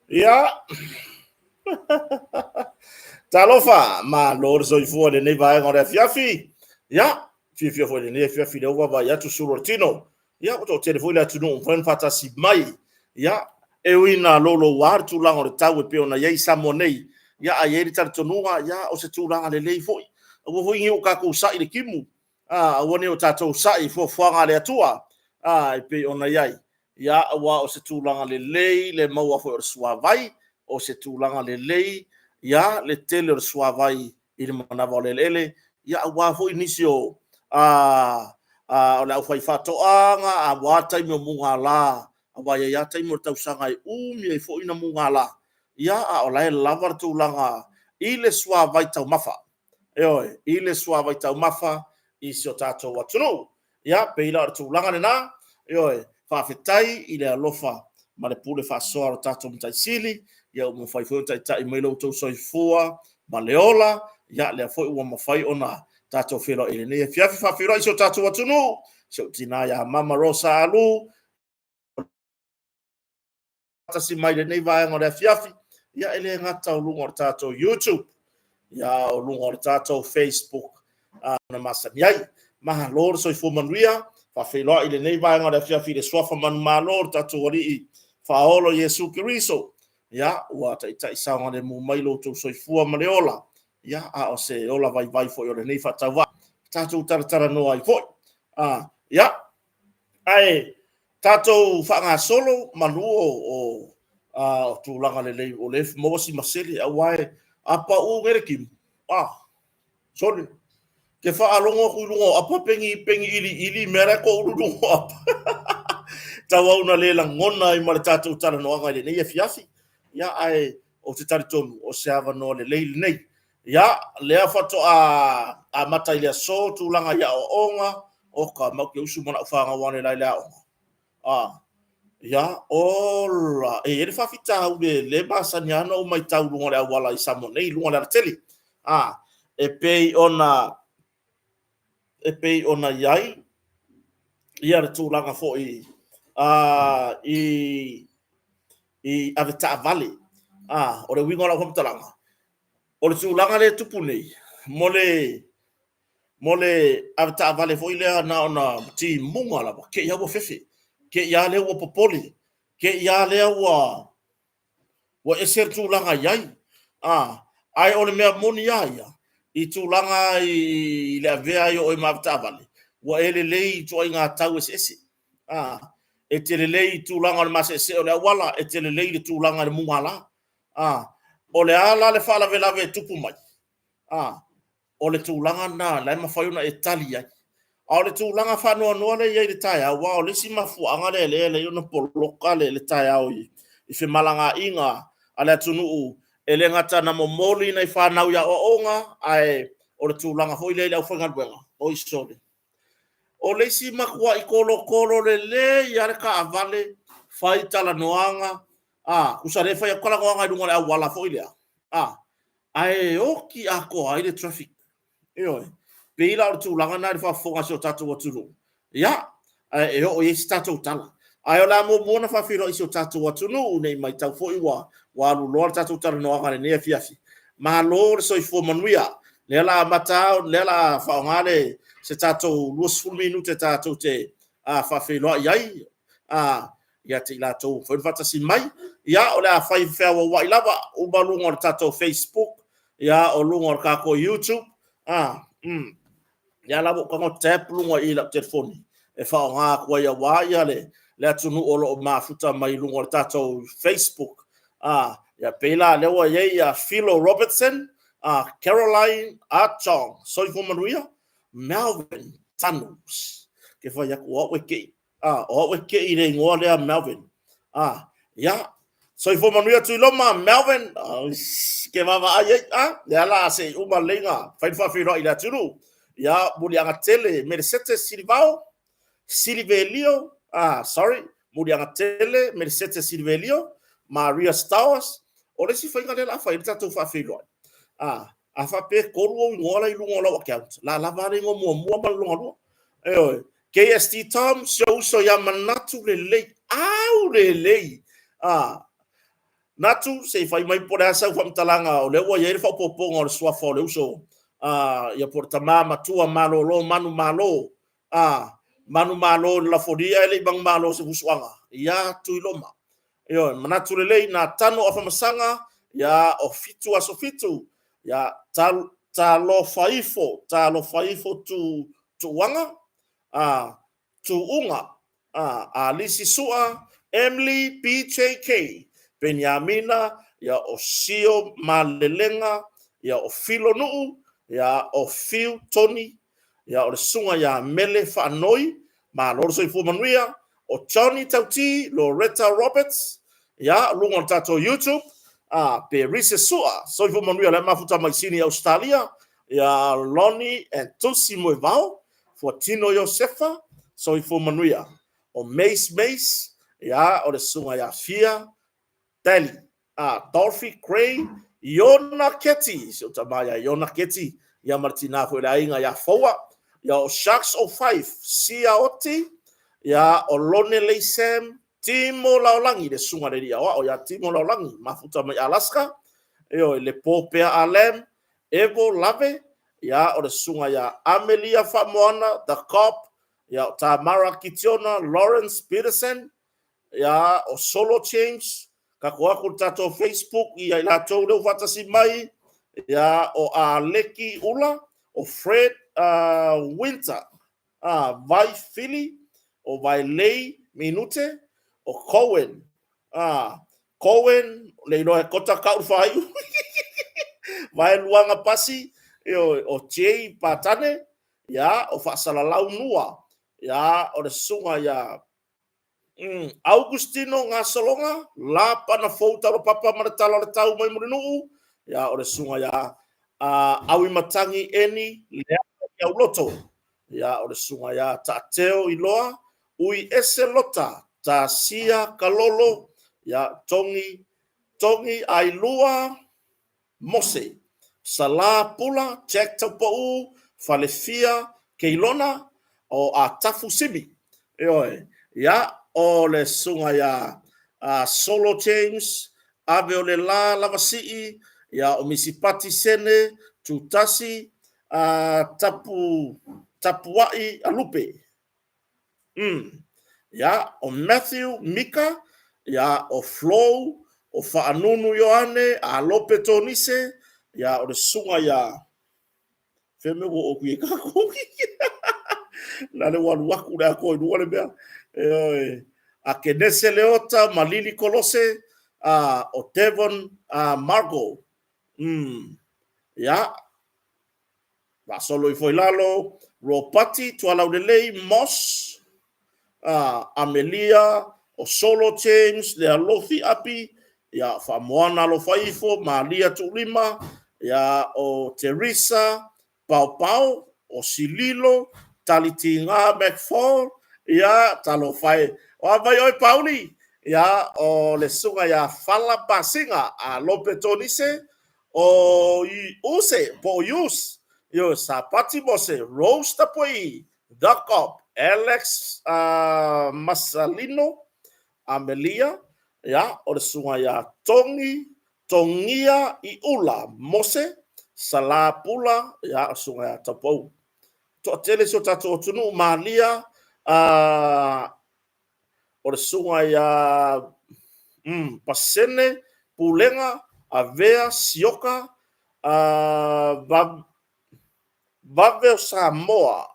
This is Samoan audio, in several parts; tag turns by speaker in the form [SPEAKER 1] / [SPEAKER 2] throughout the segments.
[SPEAKER 1] Ia. Talofa, malo le soifua i lenei vaega o le afiafi. Ia, fiafia foi i lenei afiafi lea ua vaavaai atu sulu o le tino. Ia, ua toatele foi le atunuu ua mafai ona faatasi mai. Ia, e ui ina louloua le tulaga o le tau e pei ona i ai i Samoa nei, ia, ae i ai le talitonuga, ia, o se tulaga lelei foi. Aua foi ne i o tatou sai i le timu, aua ne i o tatou sai i fuafuaga a le Atua, e pei ona i ai. Ia, aua o se tulaga lelei le maua foi o le suavai, o se tulaga lelei ia le tele o le suavai i le manava o le eleele, ia aua foi nisi o o le aufaifaatoaga, aua taimi o mugala, aua e i ai lava taimi o le tausaga e umi ai foi ona mugala, ia a o la e lava le tulaga i le suavai taumafa. Ioe, i le suavai taumafa i si o tatou atunuu. Ia, pei la o le tulaga lena, ioe, faafetai i le alofa ma le pule faasoa a lo tatou Matai Sili, ia ua mafai foi ona taitai mai lo outou soifua ma le ola, ia lea foi ua mafai ona tatou feiloai i lenei afiafi. Faafeiloai i si o tatou atunuu, si ou tina ia Mama Rosa Alu, faatasi mai lenei vaega o le afiafi, ia e le gata o luga o le tatou YouTube, ia a o luga o le tatou Facebook na masani ai. Malo le soifua manuia, faafeiloai i lenei vaega o le afiafi i le suafa manumalo o le tatou Alii Faaola Iesu Keriso. Ia, ua taitai saogalemu mai lo outou soifua ma le ola, ia, a o se ola vaivai foi o lenei faatauvaa, tatou talatalanoa ai foi. Ia, ae tatou faagasolo manu o tulaga lelei o lea e maua si masele, aua a pau nei le timu, sole, ke faalogo atu i luga o apa pengi pengi iliili mea la e toulu i luga o apa. Tauau na le lagona ai ma le tatou talanoaga i lenei afiafi. Ia, ae ou te talitonu o se avanoa lelei lenei. Ia, lea faatoa amata i le aso tulaga i aoaoga, oka, matou te usu ma lau fanau analeila i le aoga. Ia, ola, e i ai le faafitauli e le masani lava ona ou matau i luga o le auala i Samoa nei, i luga o le alatele. E pei ona e pei ona i ai ia le tulaga foi i avetaavale. O le uiga o lau faamatalaga, o le tulaga lea e tupu nei mo le mo le avetaavale foi lea na ona timuga lava, te i lava ua fefe, te i lava lea ua popole, te i lava lea ua ese le tulaga i ai. Ae o le mea moni lava ia, i tulaga i le avea ai o oe ma avetaavale, ua e lelei i ituaiga tau eseese. E te lelei i tulaga o le maseesee o le auala, e te lelei i le tulaga i le mugala. O le a la le faalavelave e tupu mai? O le tulaga lena la e mafai ona e tali ai. A o le tulaga faanoanoa lea e i ai i le taeao, aua o le isi mafuaaga lea e ala ai ona poloka le taeao i femalagaaiga a le atunuu, e le gata na momoli nai fanau i aoaoga, ae o le tulaga foi lea i le aufaigaluega, oi sole. O le isi matuai tolotolo lelei lava le taavale, fai talanoaga, tusa o lea e fai atu talanoaga i luga o le auala foi lea, ae oti atoa ai le traffic. Ioe. Pei la o le tulaga lena i le faafofoga a si o tatou atunuu, ia, e oo i ai se tatou tala. Ae o le a muamua ona faafeiloai i si o tatou atunuu, ne i matau foi ua alu loa le tatou talanoaga i lenei afiafi. Malo le soifua manuia. Lea la amata, lea la faaaoga le se tatou 20 minute tatou te faafeiloai ai. ia te i latou ua mafai ona faatasi mai. Ia, o le a fai feauauai lava uma luga o le tatou Facebook, ia, o luga o le tatou YouTube, a, Ia la ua ou tago tab luga i lau telefoni e faaaoga atu ai aua ia le, le atunuu o lo o mafuta mai i luga o le tatou Facebook. A, ia pei la lea ua i ai ia Philo Robertson, a Caroline Achong, soifua manuia, Melvin Tanu. Ke fai atu o au e kei A, o au e kei i le igoa lea Melvin. A, ia, soifua manuia Tuiloma, Melvin, ke vaavaai ai, a, lea la se i uma lelei na fai le faafeiloai i le atunuu. Ia, Muliaga Tele, Melesete Silivao, Silivelio, a, sorry, Muliaga Tele, Melesete Silivelio, Maria Stowers. O le isi faiga lea la fai le tatou faafeiloai. A, a faapea e tolu ou igoa la i luga o lau account, la lava le igoa muamua ma le lona lua. Ioe. KST Tom, si ou uso ia manatu lelei, au lelei. Ah, Natu, se i fai mai po o le a sau faamatalaga o lea ua i ai le faaopoopoga o le suafa o le uso, ah, ia po o le tama matua malolo manu malo, ah, manu malo i le lafolia e le i manu malo se fusuaga, ia Tuiloma. Ioe, manatu lelei, nā Tano Afamasaga, ia o fitu aso fitu, ia tal, talofa ifo, talofa ifo tu, tuuaga, a, tuuga, a, Alisi Sua, Emily BJK, Peniamina, ia o Sio Malelega, ia o Filo Nuu, ia o Fiu Toni, ia o le susuga ia Mele Faanoi, malo le soifua manuia, o Johnny Tauti, Loretta Roberts, ia luga o le tatou YouTube, a Perise Sua, soifua manuia le mafuta mai Sini Australia, ia Lonnie and Tusi Moevao, Fuatino Iosefa, soifua manuia, o Mace Mace, ia o le susuga ia Fia Tally, a Dolphy Gray, Iona Keti, si ou tama ia Iona Keti, ia ma le tina foi le aiga ia Foua, ia o Sharks 05, Sia Oti, ia o Lone Lei Sam, Timo Laolangi, le susuga le alii aoao ia Timo Laolangi, mafuta mai Alaska, ioe, le Po Pea Alem, Evo Lave, ia o le susuga ia Amelia Faamoana, The Cop, ia o Tamara Kitiona, Lawrence Peterson, ia o Solo James, kako aku le tatou Facebook ia i latou lea ua faatasi mai, ia o Aleki Ula, o Fred Winter, Vai Fili, o Vailei Minute, o Cohen, Cohen, le iloa e kota kau le faaiu, Vaeluaga Pasi, o Jay Patane, ia o Faasalalau Nua, ia o le susuga ia Augustino Gasologa, Lapana Fou Taulapapa ma le Tala o le Tau mai Mulinuu, ia o le susuga ia Auimatagi Eni Leaga Iauloto, ia o le susuga ia Taateo Iloa, Ui Ese Lota, Tasia Kalolo, ia Togi Togi Ailua Mose, Salā Pula, Jack Taupau, Falefia, Keilona, o Atafu Simi. Ioe, ia, o le susuga ia Solo James, Ave o le La Lavasii, ia, o Misipati Sene, Tutasi, Tapu, Tapuai Alupe. Ia, o Matthew Mika, ia, o Flo, o Faanunu Ioane, a Lope Tonise, ia, o le susuga ia, fea mea ua oo atu i ai tatou? Na le ua alu atu le atoa i luga le mea. Ioe. A Kenese Leota ma Lili Kolose, a, o Devon a Margo. Ia, Faasolo ifo i lalo, Ropati, Tualaulelei, Moss, Amelia, o Solo James, Lealofi Api, ia, Faamoana Alofaifo, Malia Tuulima, ia, o Teresa, Paopao, o Sililo, Talitiga McFall, ia, talofa e. O a mai oe Pauli? Ia, o le susuga ia Fala Pasiga, a Lope Tonise, O Use, po o Use, ioe, Sapati Mose, Rose Tapuai, The Cop, Alex Masalino, Amelia, ia, o le susuga ia Togi, Togia Iula Mose, Salā Pula, ia, o le susuga ia Taupou. Toatele si o tatou atunuu, Malia, o le susuga ia Pasene Pulega Avea Sioka Vave o Samoa.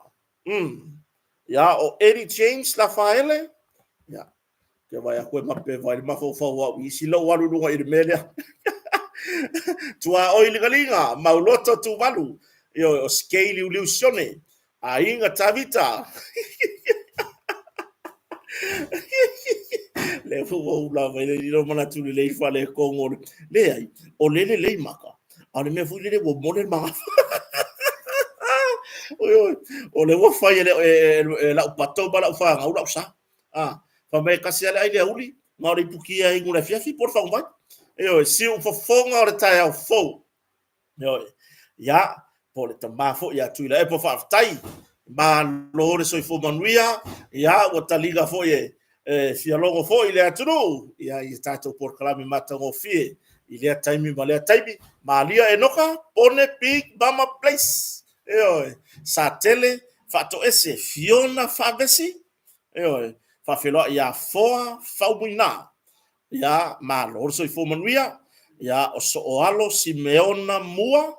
[SPEAKER 1] Ia, o Eddie James Lafaele. Ia, ke vai aku e mape vai le mafaufau au i si lou alu luga i le mea lea. Tuaoi Ligalinga, Mauloto Tuvalu, ioe, o Skei Liuliu Sione, Aiga Tavita. Le ua ula mai le lilo manatu lelei faaletonu. Leai, o le lelei maka. A o le mea foi lele ua mole le magafa. Oi, oi, o le ua fai e, le, e, e, e lau pato ma lau fanau lau sa. Ah, fa mai kasi ale ai le auli, ma o le ipukia i ngula fiafi po le faguvai. Ioe, siu fofoga o le taeao fou. Ioe, ia, po le tama foi ia Tuilaepa faafetai. Malo le soifua manuia, ia, ua taliga foi e, e fialogo foi le atunuu, ia, i tatou polokalame matagofie i lea taimi ma lea taimi. Malia Enoka, Pone Big Mama Place. Ioe, Satele, Faatoese, Fiona Faavesi, ioe, faafeiloai ia Foa Faumuina. Ia, malo le soifua manuia. Ia, o Sooalo Simeona Mua,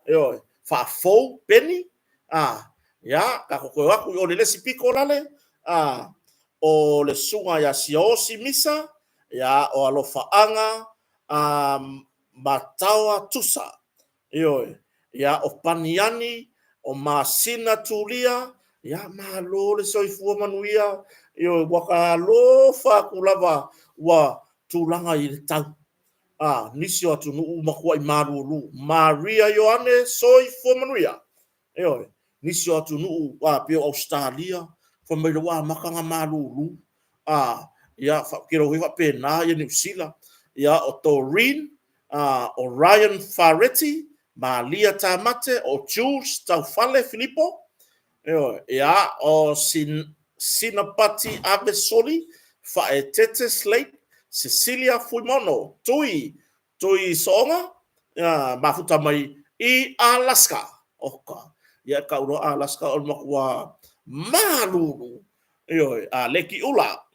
[SPEAKER 1] ioe, Faafou Peni, a, ia, tatou toe o atu i o le lesi pito lale, a, o le susuga ia Siaosi Misa, ia, o Alofaaga, a, Mataoa Tusa, Ioe, ia, o Paniani, o Masina Tulia, ia, malo le soifua manuia, ioe, ua ka alofa atu lava ua tulaga i le tau. A, nisi o atunuu matuai malulu. Maria Ioane, soifua manuia. Ioe, nisi o atunuu, a, pei o Ausetalia, fai mai ua amata ona malulu. A, ia, kelo foi faapena ia Niu Sila. Ia, o Doreen, a, o Ryan Fareti, Malia Tamate, o Jules Taufale Filipo, ioe, ia, o Sin, Sinapati Avesoli, Faetete Slate, Cecilia Fuimono, Tui, Tui Soonga, ia, mafuta mai i Alaska. Oka, ia e kau loa Alaska o le matua malulu. Ioe, a leki ula.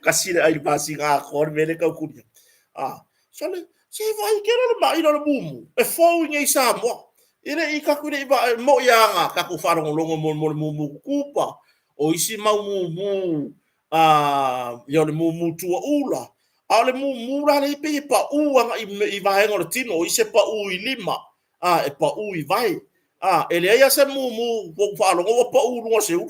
[SPEAKER 1] Kasi le ai le masina atoa le mea le tau kulia. A, sole, se vai ke le maʻila o le mumu. E fou i nei Samoa. E le i tatou le i va mo i anga tatou faalogologo mo mo le mumu kupa. O isi mau mumu a ia o le mumu tuaula. A o le mumu la le pei e paʻu aga i vaega o le tino, o isi e paʻu i lima, a e paʻu i vae. A e leai lava se mumu ua ou faalogo ua paʻu i luga o se ulu.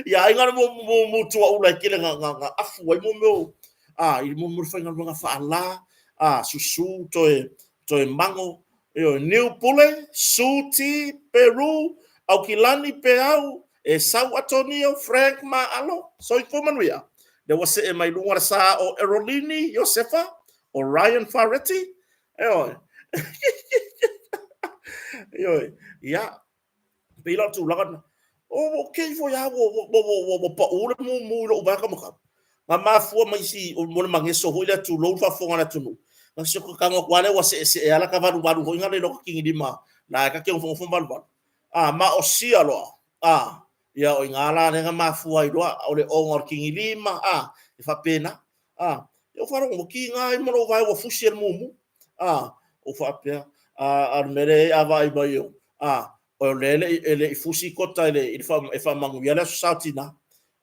[SPEAKER 1] Ia aiga le mumu tuaula e tele na, na, na afu ai mo mea a i mo le faigaluega faala, a susu toe toe mago, ioe, niu pule, Suti, Peru, Aukilani Peau, Esau Atonio, Frank Maalo, soifua manuia. Lea ua see mai luga le sa o Erolini Iosefa, o Ryan Fareti, ioe. Ioe, ia, pei la o tulaga na. O, okay foi a, ua, ua, ua, ua, ua paʻu le mumu i lou vaega makau. Na mafua mai si, mo le mageso foi lea tulou le faafofoga a le atunuu. Na si o tago atu lava lea ua seesee ala ka valuvalu foi na le iloa ka tigilima la e ka te nofonofo ma valuvalu. A, ma o sia loa, a, ia o iga la lea na mafua ai loa, o le oga o le tigilima, a, e faapena. A, ia ua faalogo, ua kiga ai ma lou vae ua fusi e le mumu. A, ua faapea, a, a o le mea lea a vaai mai o, a, o lea e le i, e le i fusi kota i le, i le wha, e whaamanuia le aso sa o tina.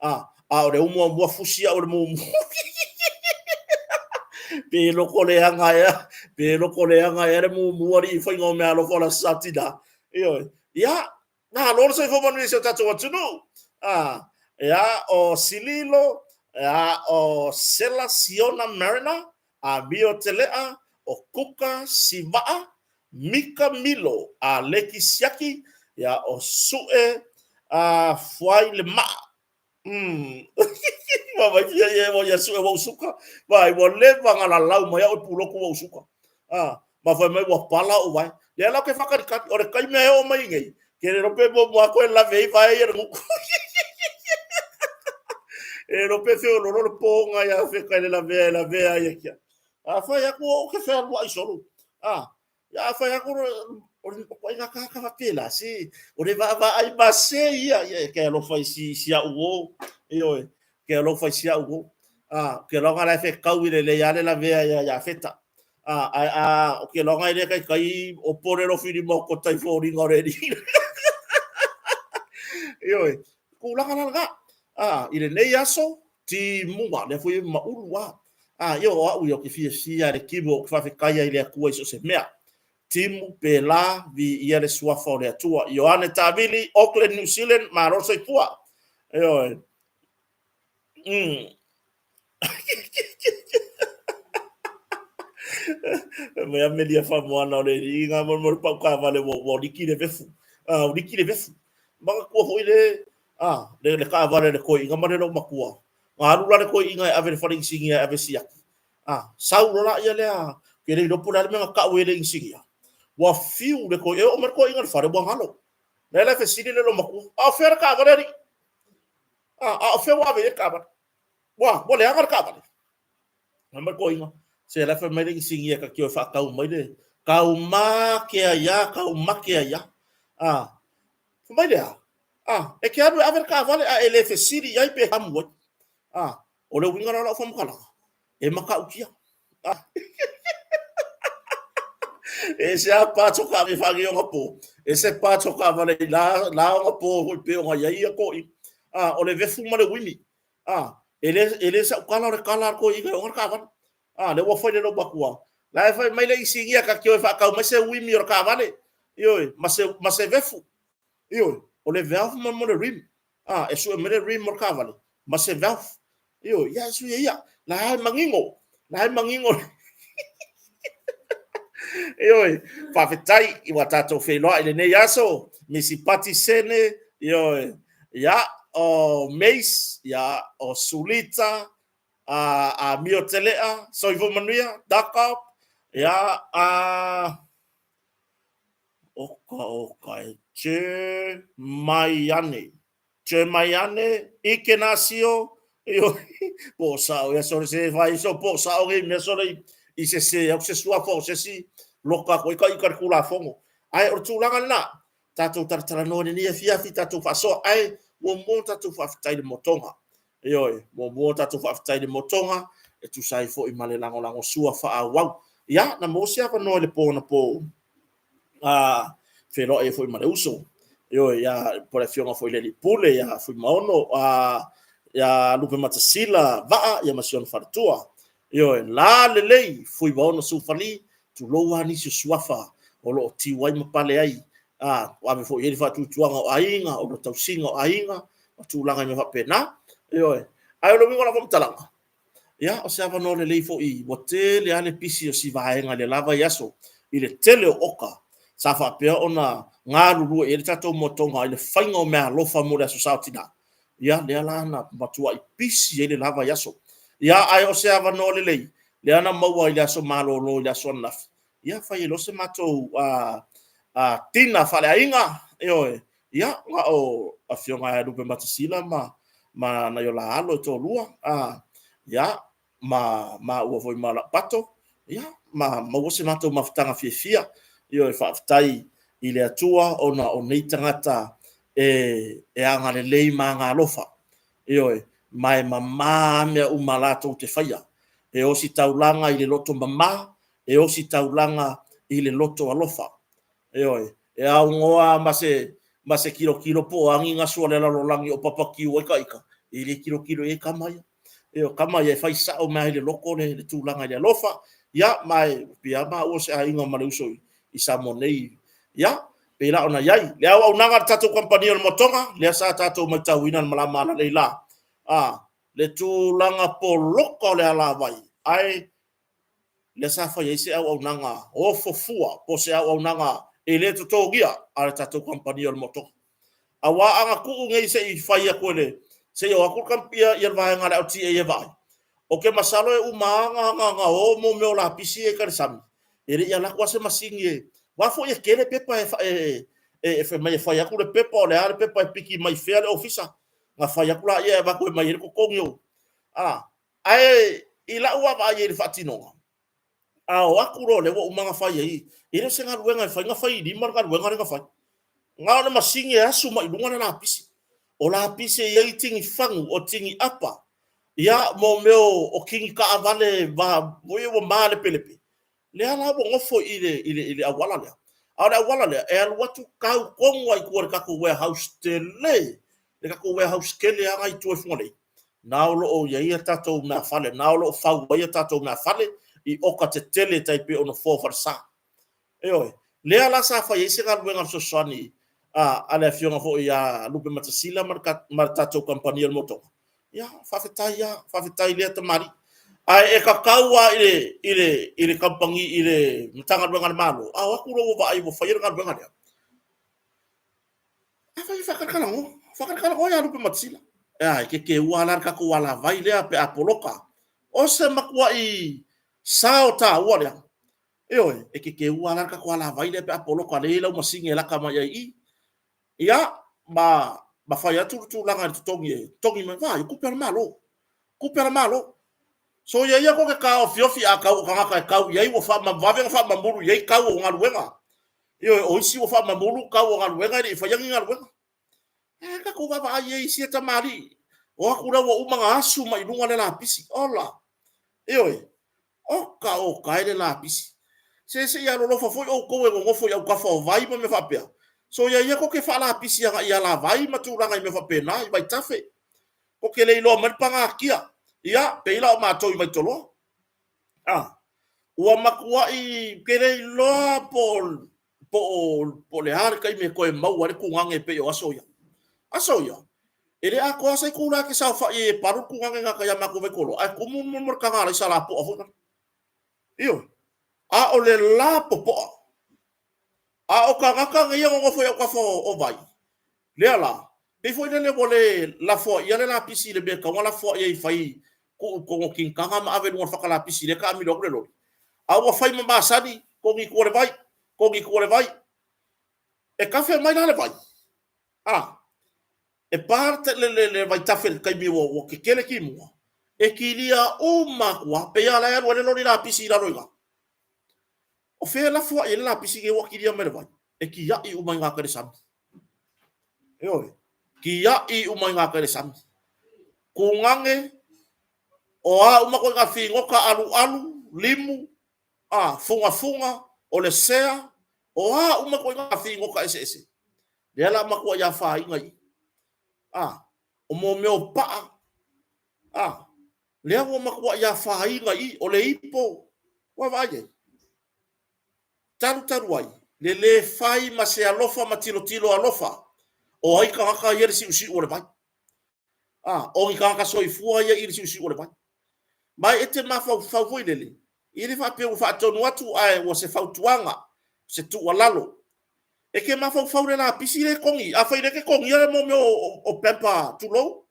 [SPEAKER 1] A, a o le umuamua fusi au e le mumu. Pe loko leaga ea, pe loko leaga ea le mumu alii i faiga o meaalofa o le aso sa tina. Ioe. Ia, malo le soifua manuia i si o tatou atunuu. A, ia, o Sililo, ia, o Sela Siona Mariner, Amio Telea, o Kuka Sivaa, Mika Milo, Aleki Siaki, ia, o Sue a Fuai le Maa. Ua fia ia ua ia sue ua usuka. Vai, ua leva nga lalau mai au e puloku ua usuka. Ah, ma fai mai ua pala o vai. Lea la ke whakanikani, o le kai mea e o mai nei. Ke le rope mo mua koe lave i vai ia le nguku. E rope fe o lolo le pōnga ia wheka i le lavea e lavea ia kia. A whai aku o ke whea lua i solo. Ah, ia a whai aku o le o ngā kākā whapēlā, si, o le vaavaai ma se ia, ia e ke alofa i si, si au o. Ioe, ke alofa i si a'u uo. A, ke loga la e fekau i le lei a le lavea ia Iafeta. A, ae a, o ke loga i le kaikai o pole lo filima o kota i foliga o le alii. Ioe, tulaga la lena. A, i lenei aso, timuga, lea foi e maulu a. A, ia o a'u ia ou te fiafia i le timu ou te faafetai ai i le Atua i so o se mea. Timu, pēlā, viia le suafa o le Atua. Ioane Tavili, Auckland, New Zealand, malo le soifua. Ioe. Mai a melia whamoana o le i ngā mo mo pau ka vale wo wo liki le vefu. Ah, o liki le vefu. Maka kua hoi le ah le le ka vale le koi inga male lo makua. Ngā alu la le koi inga e ave le whare insingia e ave siaki. Ah, sau loa laia lea, ke le iloa po o le a le mea na kau ai le inisinia. Ua fiu le koi, e oo mai le koiina i le fale, ua galo. Lea la e fesili le loomatua, a o fea le taavale alii? A, a o fea ua ave i ai le taavale? Ua, ua leaga le taavale. Fai mai le toeaina, se la e fai mai le inisinia ta te o e faatau mai le tau make ai lava, tau make ai lava. A, fai mai lea, a, e te alu e ave le taavale a e le fesili i ai pe amu ai. A, O le uiga la o lau faamatalaga, e matautia. E ese lava parts o taavale i ona po, ese parts o taavale i la, la ona po foi pei ona i ai ia toeaiina. A, o le vefu ma le uimi. A, e le, e le sau tala o le tala a le toeaina e ona le taavale. A, lea ua fai le loomatua. La e fai mai le isinia ta te o e faatau mai se uimi o le taavale, ioe, ma se, ma se vefu. Ioe, o le valve ma le rim. A, e sue mai le rim o le taavale ma se valve. Ioe, ia e sui e ia. La e manino, la e manino. Ioe, faafetai i ua tatou feiloai i lenei aso, Misi Pati Sene, ioe, ia, o Mace, ia, o Sulita, a, a Mio Telea, Soifua Manuia, Dakop, ia, a, Oka oka e che mai ane. Che mai ane, ike na sio, io, po sao ia sole se fai so po sao ngi mea sole i se se au se suafa o se si loka ko ika ika le kulafono. Ae o le tulaga lena, tatou talatalanoa i lenei afiafi, tatou faasoa, ae muamua ona tatou faafetai i le motoga. Ioe, muamua tatou faafetai i le motoga e tusa ai foi ma le lagolagosua faaauau. Ia, na maua se avanoa i le po anapo a feiloai ai foi ma le uso. Ioe, ia, po o le afioga foi i le Alii Pule ia Fuimaono, a, ia Lupematasila Vaa, ia ma si ona faletua. Ioe, la lelei Fuimaono Sufali, tulou lava nisi o suafa o lo o tiu ai ma pale ai, a, ua ave foi i ai le faatuatuaga o aiga, o le tausiga o aiga, ma tulaga i mea faapena. Ioe. Ae o le uiga o lau faamatalaga, ia, o se avanoa lelei foi, ua tele lava le pisi o si vaega i le la vaiaso, i le tele o oka sa faapea ona galulue i ai le tatou motoga i le faiga o meaalofa mo le Aso Sa o Tina. Ia, lea la na matuai pisi ai le la vaiaso. Ia, ae o se avanoa lelei, lea na maua i le aso malolo i le aso ananafi, ia, fai ai loa se matou tina faaleaiga, ioe, ia, na o Afioga ia Lupematasila ma, ma nai o la alo e toalua, a, ia, ma maua foi ma lau pato, ia, ma maua se matou mafutaga fiafia, ioe, faafetai i le Atua ona o nei tagata e, e agalelei ma agalofa, ioe, ma e mamā mea uma latou te faia. E ositaulaga i le loto mamā, e ositaulaga i le loto alofa. Ioe, e augoa ma se, ma se kilokilo po o agi gasu a le lalolagi o papakiu ai ka ika, e le kilokilo i ai kama ia. Ioe, kama ia e fai sao mai i le loko le, le tulaga i le alofa. Ia, ma e pia maua se aiga ma le uso i, i Samoa nei. Ia, pei la ona i ai. Le auaunaga a le tatou kamupani o le Motoga, lea sa tatou matauina le malama alalei la. A, le tulaga poloka o le alavai, ae lea sa fai ai se auaunaga ofo fua po o se auaunaga e le totogia a le tatou kamupani o le Motoga. Aua a na tuu nei se i fai atu e le, se i o atu le ia, ia le vaega a le LTA e vaai, ou te masalo e uma lava na, na, na o mo mea o lapisi ia i tai le sami, e le i alu atu lava se masini e, aua foi e tele pepa e, e, e, e fai mai e fai atu le pepa, o le a le pepa e piki mai fea le ofisa, na fai atu laia e avatu e mai ai le totogi o, a, Ae i lau vaavaai i le faatinoga, a o atu loa lea ua uma ona fai ai, e le o se galuega e fai, na fai i lima le galuega lea na fai. Na o le masini e asu mai i luga le lapisi. O lapisi e i ai tini fagu, o tini apa, ia, mo mea o kini taavale va, ua malepelepe, lea la ua nofo i le, i le, i le auala lea. A o le auala lea, e alu atu tau tonu lava i tua i le tatou warehouse tele, le tatou warehouse tele lava na i tua i Fugalei, na o lo o i ai a tatou meafale, na o lo o fau ai a tatou meafale i oka tetele e tai pei o nofoa o falesa. Ioe. Lea la sa fai ai se galuega fesoasoani a le afioga foi ia Lupematasila ma le tatou kamupani o le Motoga. Ia, faafetai lava, faafetai i lea tamalii. Ae e tatau lava i le kamupani, i le Matagaluega a le Malo, a o atu loa ua vaai ua faia le galuega lea, afai e faatalatalanoa, faatalatalanoa ia Lupematasila. E teteua la le tatou alavai lea pe a poloka. O se matuai sao taua lea. Ioe, e teteua la le tatou alavai lea pe a poloka lea e i ai lau masini e laka mai ai i i. Ia, ma fai atu le tulaga i le totogi e totogi mai, vaai, o tupe a le Malo, tupe a le Malo. Soia ia ko te taofiofi a tau o tagata e tau i ai ua vave ona faamamulu i ai tau o galuega. Ioe, o isi ua faamamulu tau o galuega e le i faia ni galuega. Ae tatou vaavaai i ai i sia tamalii. O atu lea ua uma ona asu mai luga le lapisi. Ola! Ioe, oka oka e le lapisi. Se se i alolofa foi outou e nonofo i autafa o vai ma mea faapea. Soia ia tou te faalapisi agai i alavai ma tulaga i mea faapena i vaitafe. Tou te le iloa mai le pagatia. Ia, pei la o matou i Vaitoloa. A, ua matuai te le iloa po o le a le taimi e toe maua ai le tugane e pei o aso ia. Aso ia, e le atoa se itula e te saofai ai e palu le tugane gata ia matou Vaitoloa, ae tumu le taga alaisa lapoa foi lea. Ioe. A o le lapopoa. A o tagata nei e nonofo i autafa o vai, lea la, pei foi lele ua le lafoaia le lapisi i le mea e tatau ona lafoai ai, fai tuu i totonu o kinitaga ma ave i luga o le fata lapisi lea e taamilo atu le loli, a ua fai ma masani, togi i tua le vai, togi i tua le vai. E kafe mai la le vai, a, e pa le vaitafe i le taimi ua tetele timuga, e kilia uma atu lava, pei lava o la e alu ai le loli lapisi i lalo i ina. O fea e lafoai ai le lapisi nei ua kilia mai le vai? E tiai uma i gauta i le sami. Ioe, tiai uma i gauta i le sami. Tugane, o a uma ituaiga figota, alualu, limu, a, fugafuga, o le sea, o a uma ituaiga figota eseese, lea la matuai afaina i i. A, o mo mea o paa, a, lea ua matuai afaina i i, o le ipo, ua vaai i ai. Talu talu ai, le le fai ma se alofa ma tilotilo alofa, o ai tagata ia i le siusiu o le vai? A, o ni tagata soifua ia i le siusiu o le vai. Ma e te mafaufau foi lele, e le faapea ua faatonu atu, ae ua se fautuaga, se tuualalo. E te mafaufau i le lapisi lea e togi. Afai o lea e te togia le mea o pamper, tulou,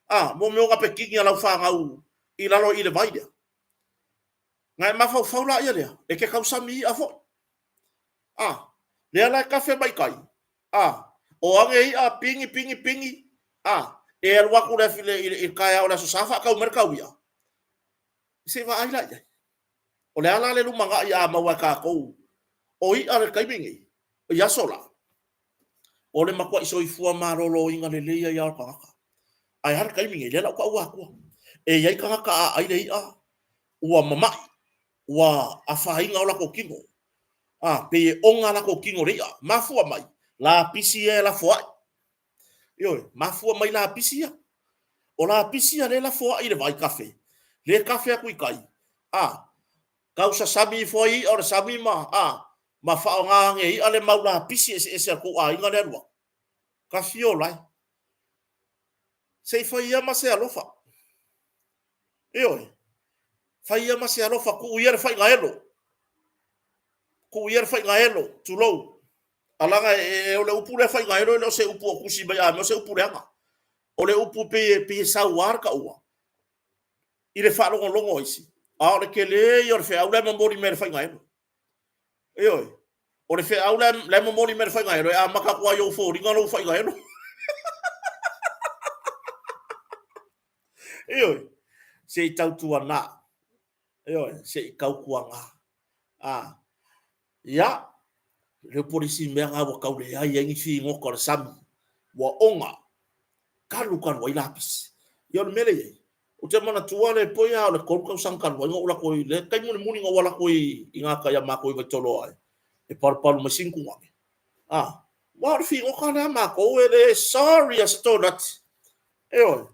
[SPEAKER 1] a, mo mea o napekini a lau fanau i lalo i le vai lea. Na e mafaufau laia lea, e te tausami i'a foi. A, lea la e kafe mai tai, a, o age i'a pigi, pigi, pigi, a, e alu atu le, i le taeao o le Aso Sa faatau mai le tau i'a. Se i vaai la i ai. O le a la le lumanai a maua e tatou o i'a le taimi nei, i aso la, o le matuai soifua maloloina lelei ai lava o le tagata. Ae a le taimi nei, lea la ua taua atua. E i ai tagata a ai le i'a, ua mamai, ua afaina o latou tino. A, pei e oga latou tino i le i'a. Mafua mai, lapisi ia e lafoai. Ioe, mafua mai lapisi ia. O lapisi ia lea e lafoai i le vai kafe, lea e kafe atu i tai, a, tau sasami ifo ai i'a o le sami ma, a, ma faaaoga ane e i'a le mau lapisi eseese a le tou aiga lea e alu atu. Tafiola e. Se i fai ia ma se alofa. Ioe, fai ia ma se alofa, tuu ia le faigaelo. Tuu ia le faigaelo, tulou. Alaga e, o le upu lea faigaelo e le o se upu o tusi mai a o se upu leaga. O le upu pei e saua le taua i le faalogologo a isi, a o le tele ia o le feau la e momoli mai e le faigaelo. Ioe, o le feau la e momoli mai e le faigaelo, e amata atu lava i ou foliga lou faigaelo. Ioe, se i tautuana. Ioe, se i tautuana. A, ia, le upu o le isi mea na ua tau leai ai ni figota o le sami, ua oga. Kalu kalu ai lapisi. Ia o le mea lea e i ai, ou te manatua le poi a o le 3 tausaga talu ai na ou alu atu ai, le taimi mulimuli na ou alu atu ai i gatai a matou i Vaitoloa e palupalu mai sini tugane. Ah, aua o le figota lea a matou e le sorry a se tonati. Ioe.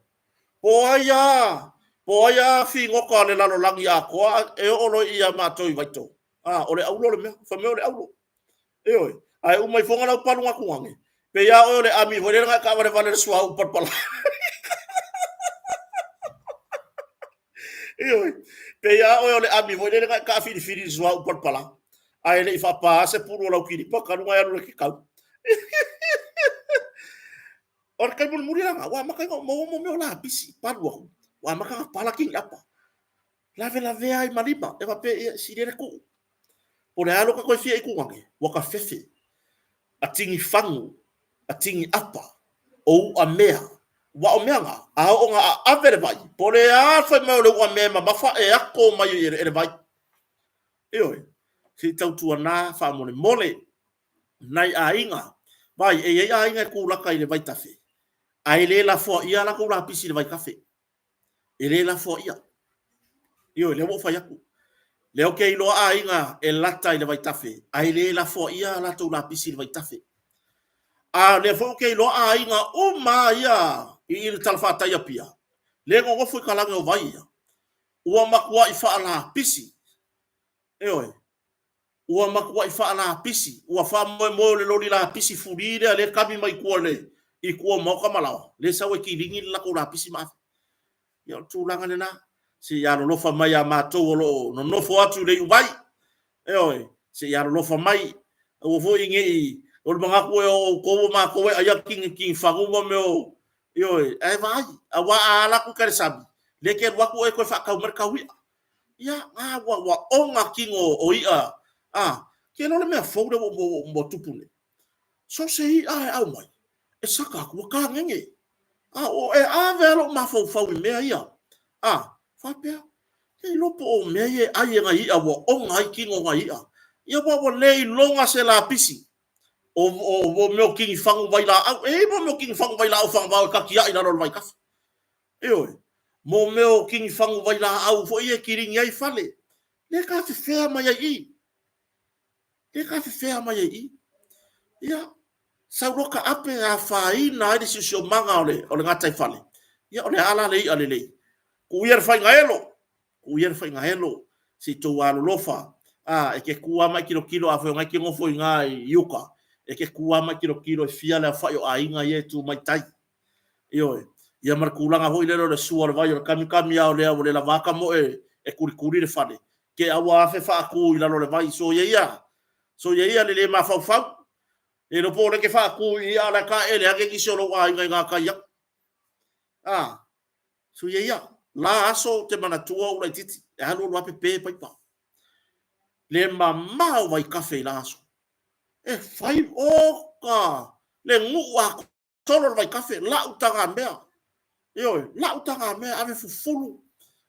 [SPEAKER 1] Po ai a, po ai a figota a le lalolagi atoa e oo loa ia matou i Vaitoloa. Ah, o le aulo le mea, fai mai o le aulo. Ioe, ae uma ifoga lau paluga tugane, pei a oe o le ami foi lele na e taavalevale i le suauu palapala. Ioe, pei a oe o le ami foi lele na e taafilifili i le suauu palapala, ae le i faapa se pulu o lau kilipa talu ona e alu i le kekau. O le taimi mulimuli lena, ua amata ona ou maua mo mea o lapisi, palu atu, ua amata ona pala kiniapa. Lavelavea ai ma lima, e faapea, ia, sili ai le tuu. Po o le a lota toe fia i tugane, ua ta fefe, a tini fagu, a tini apa, o uamea. Aua o mea na, a oo ina aave le vai, po o le a le fai mai o le uamea e mamafa, e ato mai e le vai. Ioe, se i tautuana faamolemole nai aiga. Vaai, e i ai aiga e kulaka i le vaitafe, ae le lafoaia a latou lapisi i le vaitafe. E le lafoaia. Ioe, lea ua ou fai atu. Lea ou te iloa aiga e lata i le vaitafe, ae le lafoaia a latou lapisi i le vaitafe. A o lea foi ou te iloa aiga uma lava ia i le talafatai i Apia, lea e nonofo i talaane o vai ia, ua matuai faalapisi. Ioe. Ua matuai faalapisi, ua faamoemoe o le loli lapisi fuli lea lea e kami mai tua le i tua o maota ma laoa, lea e sau e kilini le latou lapisi ma ave. Ia o le tulaga lena, se i alolofa mai ia matou o lo o nonofo atu i le iuvai, ioe, se i alolofa mai, aua foi ne i, o le manatu e o outou ma matou e aia kini fagu ma mea o, ioe, ae vaai, aua a ala atu i tai i le sami, lea e te alu atu oe e toe faatau mai le tau i'a. Ia, a ua, ua oga tino o i'a, a, ke iloa le mea fou lea ua, ua, ua tupu nei. So se i'a e aumai, e saka atu, ua kagege. A, o, e ave lava lou mafaufau i mea ia. A, faapea, le iloa po o mea ia e ai e nai i'a ua oga ai tino o nai i'a. Ia, ua, ua le iloga se lapisi. O, o, o mea o kinifagu vailaau. E i ai mo mea o kinifagu vailaau fagavao e tatiai i lalo o le vaitafe. Ioe, mo mea o kinifagu vailaau foi ia e kilini ai fale, lea e tafefea mai ai i i. Lea e tafefea mai ai i i. Ia, sau loa taape e afaina ai le siosiomaga o le, o le gataifale. Ia, o le a la le i'a lelei? Tuu ia le faigaelo, tuu ia le faigaelo, se i tou alolofa. A, e te tu lava ma e tilotilo, afai o lena e te nofo i ina i uka, e te tu lava ma e tilotilo e fia le aofai o aiga ia e tu mai tai. Ioe. Ia ma le tulaga foi lele o le sua o le vai o le kamikami lava o lea ua le lava ka moe e kulikuli le fale, ke a ua afe faatu i lalo o le vai. Soia ia, soia ia le le mafaufau. Le iloa po o lea e te faatu i i a o la e taele ane nisi o lou aiga i gatai atu. A, soia ia. La aso ou te manatua ou laitiiti, e alu alu lava pepe paipa. Le mamao vaitafe i la aso. E fai, oka, le nuu atoa. Solo le vaitafe, lau tagamea. Ioe, lau tagamea, ave fufulu,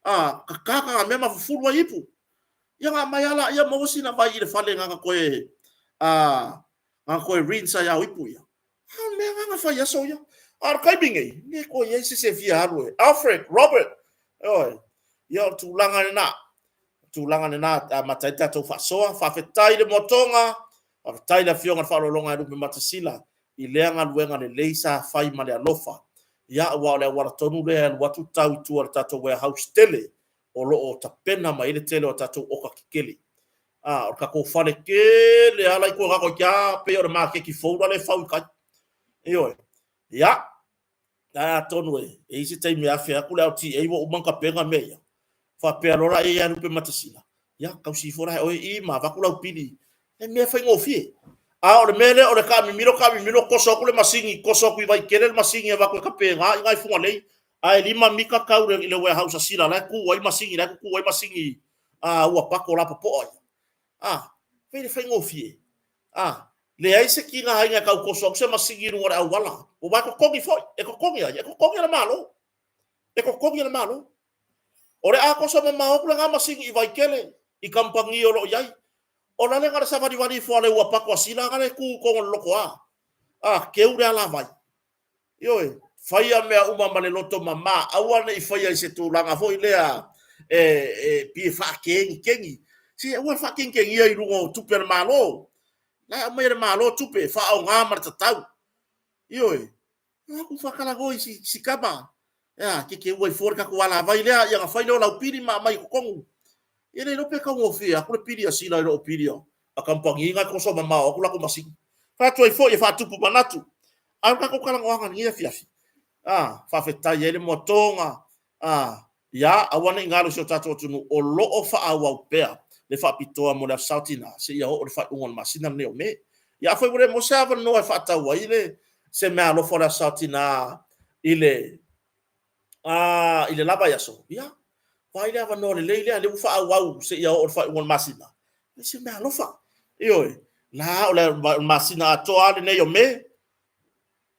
[SPEAKER 1] a, kaka tagamea ma fufulu ai ipu. Ia na aumai lava laia maua sina vai i le fale na ona toe, a, na ona toe rinse ai lava o ipu ia. A o le mea na na fai aso ia. A o le taimi nei, le toe i ai se isi e fia alu e. Alfred, Robert, ioe, ia o le tulaga lena. O le tulaga lena e amata ai le tatou faasoa. Faafetai i le moatoga, faafetai i le Afioga i le Faaaloaloga ia Lupe Matasila i lea galuega lelei sa fai ma le alofa. Ia, aua o le auala tonu lea e alu atu tau i tua i le tatou warehouse tele o lo o tapena mai ai le tele o a tatou oka kekele. A, o le tatou fale tele lava la i tua i a pei o le maketi fou la lea e fau i tai. Ioe. Ia, ae atonu e i ai se taimi e afe atu le LTA ua uma ona tapena mea ia, faapea loa la ia Lupe Matasila, ia tausi ifo la e oe i ma avatu lau pili. E mea faigofie. A o le mea lea o le taamimilo taamimilo toso atu le masini, toso atu i Vaitele le masini e avatu e tapena i ina i Fugalei, ae 5 mita tau i le warehouse a Sila la e tu ai masini, la e tutu ai masini a ua pato lapopoa ia. A, pei le faigofie. A, leai se tigaina e tau toso atu se masini i luga o le auala, aua e totogi foi, e totogi ai? E totogi e le Malo. E totogi e le Malo. O le a toso mamao atu lena masini i Vaitele, i kamupani o lo o i ai. O la le na o le savalivali ifo a le ua pato a Sila na le tu i totonu o le lotoa. A, keu le alavai. Ioe. Faia mea uma ma le loto mama, aua ne i faia i se tulaga foi lea e, e pei e faakegikegi. Se aua le faakegikegia i luga o tupe a le Malo. La e aumai e le Malo tupe e faaaoga ma le tatau. Ioe, aku faatalanoa i si, si tama. Ea, ke ke ua i fua le tatou alavai lea, ia na fai lea o lau pili ma aumai i totonu. Ia le iloa pe taugofie atu le pili a Sila i loo pili a kamupani na e toso mamao atu latou masini. Fai atu ai foi e faatupu manatu. A o le tatou talanoaga i lenei afiafi, a, faafetai ai le moatoga, a, ia, aua ne i galo i si o tatou atunuu, o lo o faaauau pea le faapitoa mo le Aso Sa o Tina seia oo i le faaiuga o le masina lenei o Me. Ia afai ua le maua se avanoa e faatau ai le se meaalofa o le Aso Sa o Tina i le a, i le la vaiaso, ia, vaai le avanoa lelei lea, lea ua faaauau seia oo i le faaiuga o le masina, e se meaalofa. Ioe, la o le masina atoa lava lenei o Me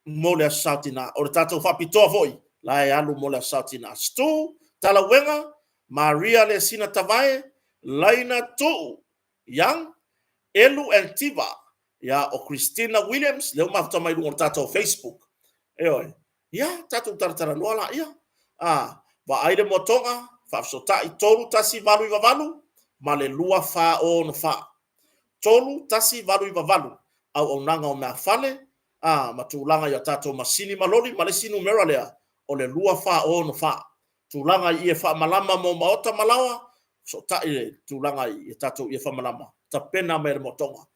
[SPEAKER 1] mo le Aso Sa o Tina. O le tatou faapitoa foi, la e alu mo le Aso Sa o Tina. Stu, Talauega, Maria Lesina Tavae, Laina Tuu, Young, Elu and Tiva, ia, o Christina Williams, lea ua mafuta mai i luga o le tatou Facebook. Ioe, ia, tatou talatalanoa laia. A, vaai le moatoga, faafesootai 3198 ma le 2464. 3198, auaunaga o meafale, a, ma tulaga i a tatou masini ma loli, ma le isi numera lea, o le 2464. Tulaga i ie faamalama mo maota ma laoa, fesootai le tulaga i a tatou ie faamalama, tapena mai e le moatoga.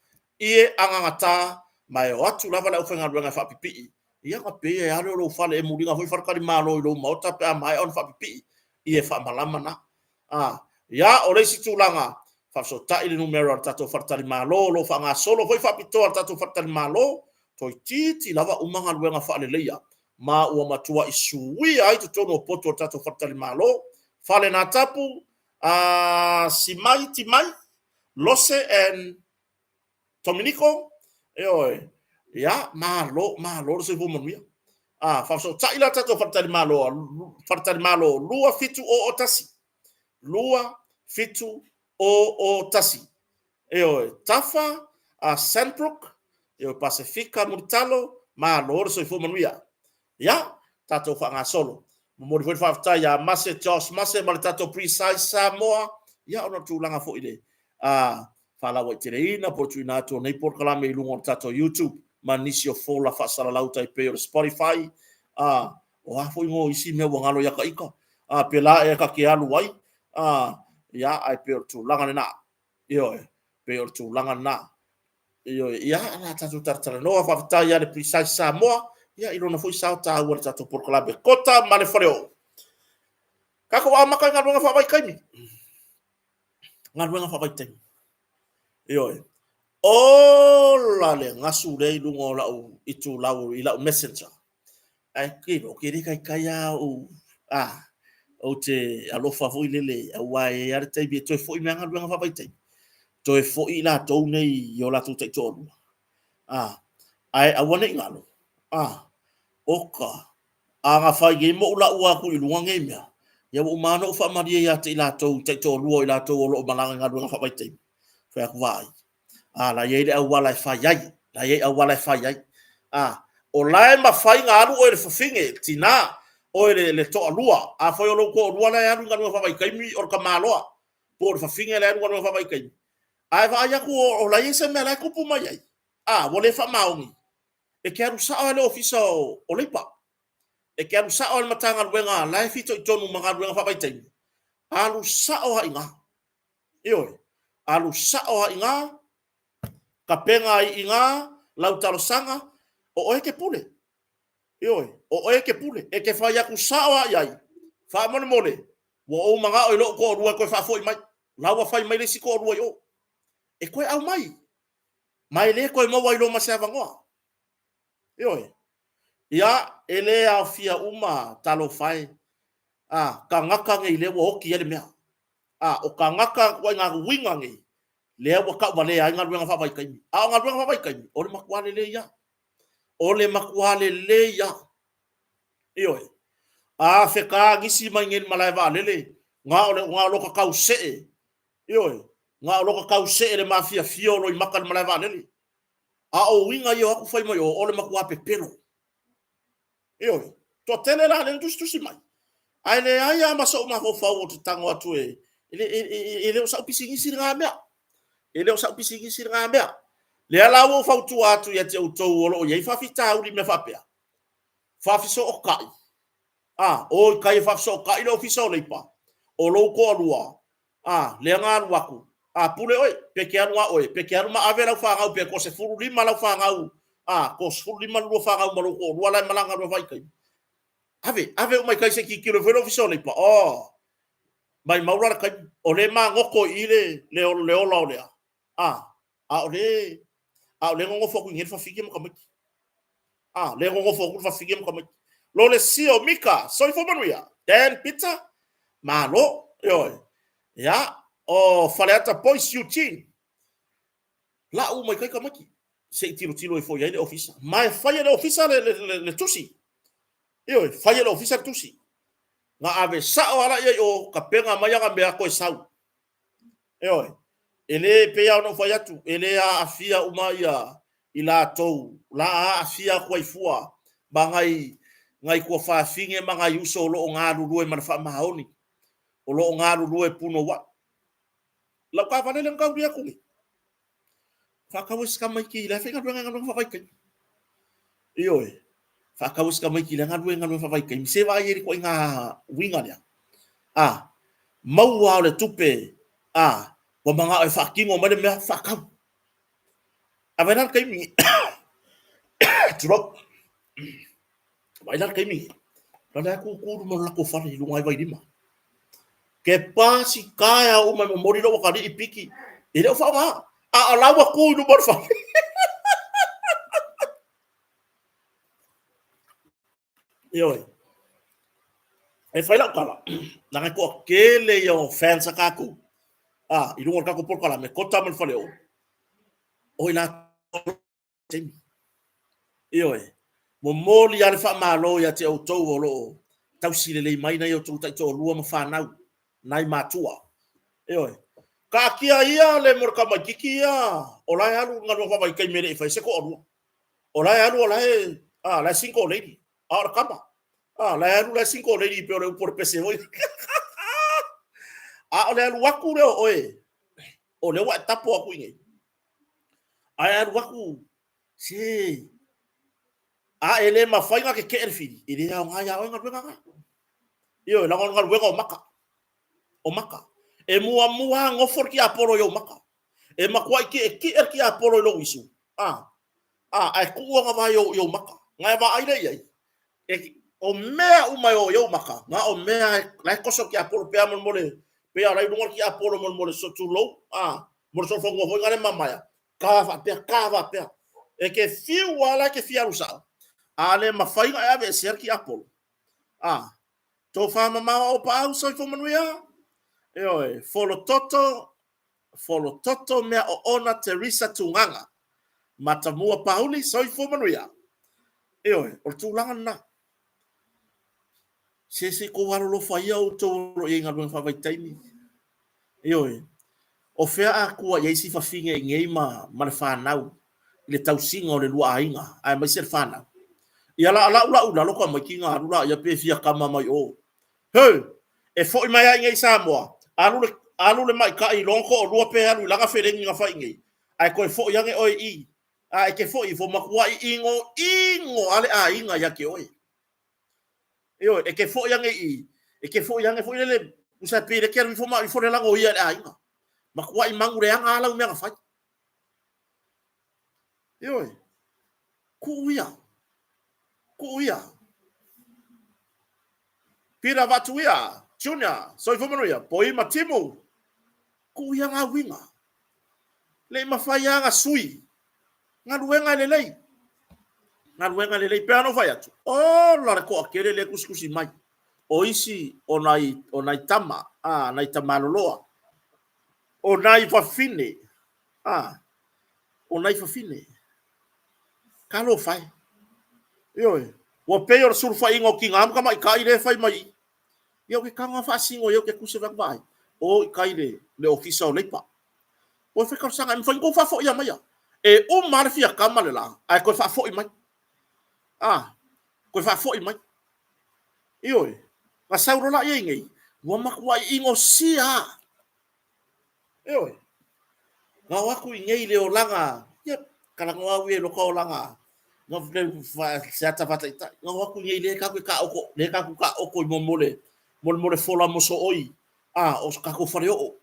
[SPEAKER 1] Ie agagata, ma e o atu lava le aufaigaluega e faapipii, ia ona pei e lava lea o lou fale, e muliga foi faletalimalo i lou maota pe a maea ona faapipii ie faamalama na. A, ia, o le isi tulaga, faafesootai le numera o le tatou faletalimalo o lo o faagasolo foi faapitoa a le tatou faletalimalo, toeitiiti lava uma galuega faaleleia ma ua matuai suia ai totonu o potu o le tatou faletalimalo, Fale Natapu, a, Simai Timai, Lose and Tominiko, ioe, ia, malo, malo le soifua manuia. A, faafesootai la tatou faletalimalo, faletalimalo 2701, 2701, ioe, Tafa, a Sandbrook, ioe, Pasefika, Mulitalo, malo le soifua manuia. Ia, tatou faagasolo. Momoli foi le faafetai ia Mase, Josh Mase ma le tatou Precise Samoa, ia ona o le tulaga foi i le a faalauaiteleina po o le tuuina atu o nei polokalame i luga o le tatou YouTube ma nisi o fola faasalalau tai pei o le Spotify, a o a foi no isi mea ua galo ia ta ita, a pela ea ta te alu ai, a ia ae pei o le tulaga lena. Ioe, pei o le tulaga lena. Ioe, ia, la tatou talatalanoa, faafetai ia le Precise Samoa, ia i lona foi sao taua i le tatou polokalame Kota ma le Faleoo. Tatou amata i galuega faavaitaimi. Galuega faavaitaimi. Ioe. Ola le gasu lea i luga o lau itulau i lau messenger. Ae ke o ke le taitai lava ou, a, ou te alofa foi lele, aua e i ai lava le taimi e toe foi mai lava galuega faavaitaimi, toe foi i latou nei i o latou taitoalua. A, ae aua ne i galo, a, oka, a na fai nei ma ou laua atu i luga nei mea, ia ua uma lava ona ou faamalie ia te i latou i taitoalua o i latou o lo o malaga i galuega faavaitaimi, fai atu, vaai, A, la e i ai le auala e fai ai, la e i ai auala e fai ai. A, o la e mafai ona alu oe i le fafine, tinā, oe le, le toalua. Afai o lou toalua la e alu i galuega faavaitaimi, o le tamaloa, po o le fafine la e alu i galuega faavaitaimi. Ae vaai atu o, o la e i ai se mea la e tupu mai ai, a, ua le faamaoni, e te alu sao lava i le Ofisa o, o Leipa. E te alu sao lava i le Matagaluega la e fitoitonu ma galuega faavaitaimi, alu sao lava i ina. Ioe, alu sao lava i ina, tapena ai i ina lau talosaga, o oe e te pule. Ioe, o oe e te pule, e te fai atu sao lava i ai, faamolemole, ua ou manao i lou toalua e toe faafoi mai, la ua fai mai le isi toalua i o. E toe aumai, ma e le toe maua ai loa ma se avanoa. Ioe, ia, e le aofia uma, talofa e, a, tagata nei lea ua oti ai le mea. A, o tagata ituaiga uiga nei, lea ua tauvalea ai galuega faavaitaimi. A o galuega faavaitaimi, o le matua lelei lava. O le matua lelei lava. Ioe. A feta nisi mai nei i le malae vaalele, na o le, na o lota tausee. Ioe. Na o lota tausee i le mafiafia o loimata i le malae vaalele. A o uiga ia o atu fai mai o, o le matua pepelo. Ioe. Toatele la lea na tusitusi mai. Ae leai lava ma sou mafaufau ou te tago atu e, e, e, e, e le o sau pisinisi lena mea. E le o sau pisinisi lena mea. Lea la ua ou fautua atu ia te outou o lo o i ai faafitauli i mea faapea. Faafesootai. A, o i tai e faafesootai le Ofisa o Leipa, o lou toalua, a, lea na alu atu, a, pule oe, pe te alu na oe, pe te alu ma ave lau fanau, pe toa 15 lau fanau, a, toa 15 le lua fanau ma lou toalua la e malaga loa faitaimi. Ave, ave uma i tai se i tilotilo ifo i le Ofisa o Leipa. Oh, maimau la le taimi, o lea e magoto i i le, le, le ola o lea, a, a o le, a o lea e nonofo atu i inei le fafine ma tamaiti. A, lea e nonofo atu le fafine ma tamaiti. Lo le sio Mika, soifua manuia. Dan Peter, malo, ioe. Ia, o Faleata Boys Eugene, lau uma i tai tamaiti. Se i tilotilo ifo i ai le ofisa. Ma e fai e le ofisa le, le, le, le tusi. Ioe, fai e le ofisa le tusi. Na ave sao ala ia i o, tapena mai ana mea toe sau. Ioe, e le, pei lava ona ou fai atu, e le aafia uma ia i latou, la aafia atu ai fua ma nai, nai tuafafine ma nai uso o lo o galulue ma le faamaoni, o lo o galulue punouai. Lau taavale lea na taulia atu nei, faatau e si tamaiti i la e faigaluega i galuega faavaitaimi. Ioe, faatau e si tamaiti i la e galue i galuega faavaitaimi, se vaai ai i le ituaiga uiga lea. A, maua o le tupe, a, ua manao e faatino mai le mea, faatau. A vaai la le taimi, tulou, vaai la le taimi, la le atu tu i luma o le latou fale i luga i Vailima. Ke pasi taea uma e momoli lou atalii piki, e le o faaaoga. A o la ua tu i luma o le fale. Ioe. E fai lau tala, leaga e toatele ia o fans a tatou, a, i luga o le tatou polokalame, Kota ma le Faleoo, o i latou taimi. Ioe, momoli lava le faamalo ia te outou o lo o tausi lelei mai nai outou taitoalua ma fanau, nai matua. Ioe, taatia ia le mo le tamaititi ia o la e alu i galuega faavaitaimi e le i fai se toalua. O la e alu o la e, a, la e single lady. A o le tama, a, la e alu la e single lady pei o le upu o le pese foi. A o le alu atu lea o oe, o lea ua e tapo atu i inei. Ae alu atu, se, a e le mafai ona tetee le fili, e le aoga ia oe galuega na. Ioe, leaga o le galuega o maka. O maka. E muamua nofo le tiapolo i ou maka. E matuai tietie le tiapolo i lou isu, a, a, ae tuu ana vae i ou maka. Na e vaai lea i ai, e, o mea uma e o i ou maka, na o mea e, la e toso le tiapolo pea molemole, pea la i luga le tiapolo molemole, so tulou, a, mo le solofanua foi na le mamaea, ka faapea, ka faapea. E ke fiu lava la e ke fia alu sao, a le mafai ona e aveesea le tiapolo. A, tofa mamao o Paau, soifua manuia. Ioe, folototo Folototo mea oona Teresa Tugaga. Matamua Pauli, soifua manuia. Ioe, o le tulaga lena. Se se i tou alolofa ia outou o lo o i ai i galuega faavaitaimi. Ioe, o fea a tua i ai si fafine i nei ma, ma le fanau i le tausiga o le lua aiga, aemaise le fanau. Ia la lau lau i lalo tamaiti na alu laia pe fia tama mai o. He! E foi mai lava i inei i Samoa, alu le, alu le maita'i i lona toalua pe alu i lana felegi na fai i inei, ae toe foi ane oe i i. A e te foi ifo, matua'i inoino lava le aiga ia te oe. Ioe, e te foi ane i i, e te foi ane foi lele, tusa e pei e te alu ifo ma ifo le lagoia e le aiga. Matua'i magu leaga lava lau mea na fai. Ioe, tuu ia, tuu ia. Peter Vatuia, Junior, soifua manuia, Poi ma Timu, tuu ia ngā uiga. Le i mawhai a ngā sui, galuega e lelei. Galuega e lelei, pea no whai atu. Ola le koa kere le kusikusi mai. O isi o nai, o nai tama, a, nai tamaloloa. O nai whawhine, a, o nai whawhine. Talofa e. Ioe, ua pei o le sulufaiga o tiga ma tamaitai lea e fai mai i i. Ia o ke taga faasino ia o ke tusi ave atu vaai, o i tai le, le ofisa o Leipa. Ua fai talosaga, e mafai ona tou faafoia mai a. E uma lava le fia tama le la, ae toe faafoi mai. A, toe faafoi mai. Ioe, na sau loa la i ai nei, ua matuai inosia lava. Ioe, na o atu i nei le olaga, ia, talanoa au ia i loka olaga, na se ata faataitai, na o atu i nei lea tatou te taoto, lea tatou te taoto i mo le, mo le fola mosooi, a, o tatou faleoo,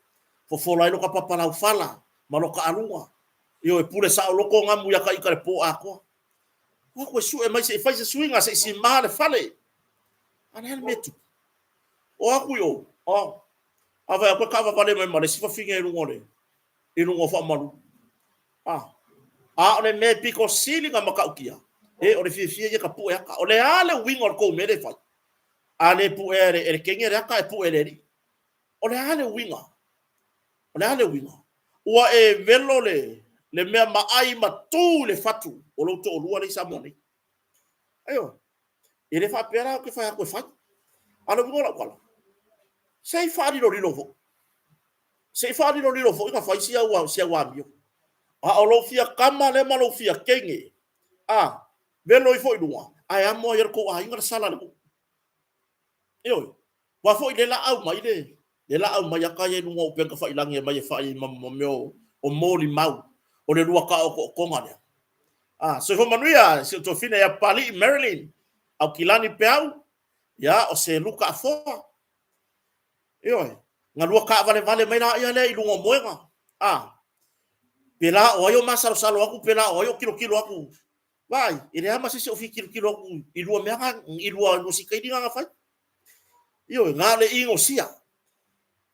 [SPEAKER 1] fofola ai loka papalaufala, ma loka aluga, ioe, pule saoloto gamu ia ta ita i le po atoa. O atu e sue mai se i fai se suiga, se i sima le fale. A o le a le mea e tupu? O atu i o, o, a vaai atu e taavavale mai ma le isi fafine i luga o le, i luga o faamalu. A, a o le mea e pito sili ona matautia, e o le fiafia ia tapue ata. O le a le uiga o le tou mea lea e fai? A le puea e le teine le ata, e pue e le alii. O le a le uiga? O le a le uiga? Ua e velo le, le mea maai ma tu i le fatu o lou toalua lea i Samoa nei. Aio, e le faapea la ou te fai atu e fai. A o le uiga o lau tala, se i faalilolilo foi. Se i faalilolilo foi na fai si au, si au amio. A o lou fia tama lea ma lou fia teine, a, velo ifo i luga, ae amo ai e le tou aiga le sala a le nuu. Ioe. Aua foi lea la au mai le lea la au mai ata ia i luga o upega tafailagi e aumai e fai ma ma mea o, o molimau o le lua taotootoga lea. Ah, soifua manuia si ou tuafine ia Papalii Marilyn Aukilani Peau, ia o se Luka Afoa. Ioe, na lua taavalevale mai laia lea i luga o moega. Ah, pe la o ai o masalosalo atu, pe la o ai o tilotilo atu. Vaai, e leai ma se isi o fia tilotilo atu i lua mea na, i lua, lua sikaili na na fai. Ioe, na o le inosia.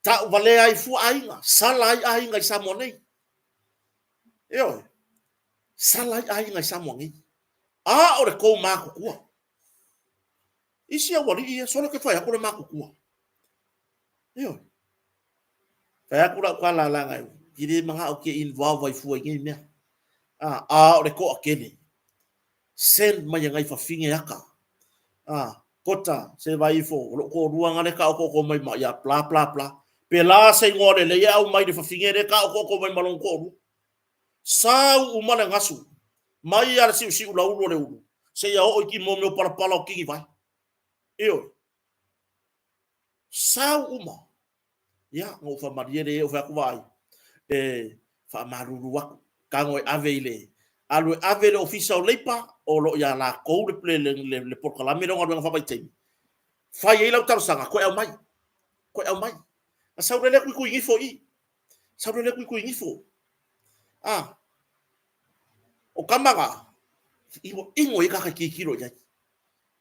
[SPEAKER 1] Tau valea ai fua aiga, sala ai aiga i Samoa nei. Ioe, sala ai aiga i Samoa nei. A o le tou matutua. Isi aualii ia, sole ke fai atu le matutua. Ioe. Fai atu lau tala leaga e le manao ke involve ai fua i nei mea. A, a o le toatele. Send mai e nai fafine aka. A, kota, se vai ifo, o lou toalua nga le taototo mai ma ia bla bla bla. Pela se igoa lelei e aumai le fafine le taototo mai ma lona toalua. Sau uma le gasu, mai lava le siusiu laulu o le ulu, seia oo i ki mo mea o palapala o kinivae. Ioe. Sau uma. Ia, na ou faamalie lea ou fai atu vaai, e faamalulu atu, tago e ave i le, alu e ave i le Ofisa o Leipa, o lo o ia latou le, le, le, le polokalame lea o galuega faavaitaimi, fai ai lau talosaga, toe aumai, toe aumai. Na sau lea tuitui nifo i i, sau lea tuitui nifo. Ah, o tama na, ino, ino i kaka tilotilo i ai.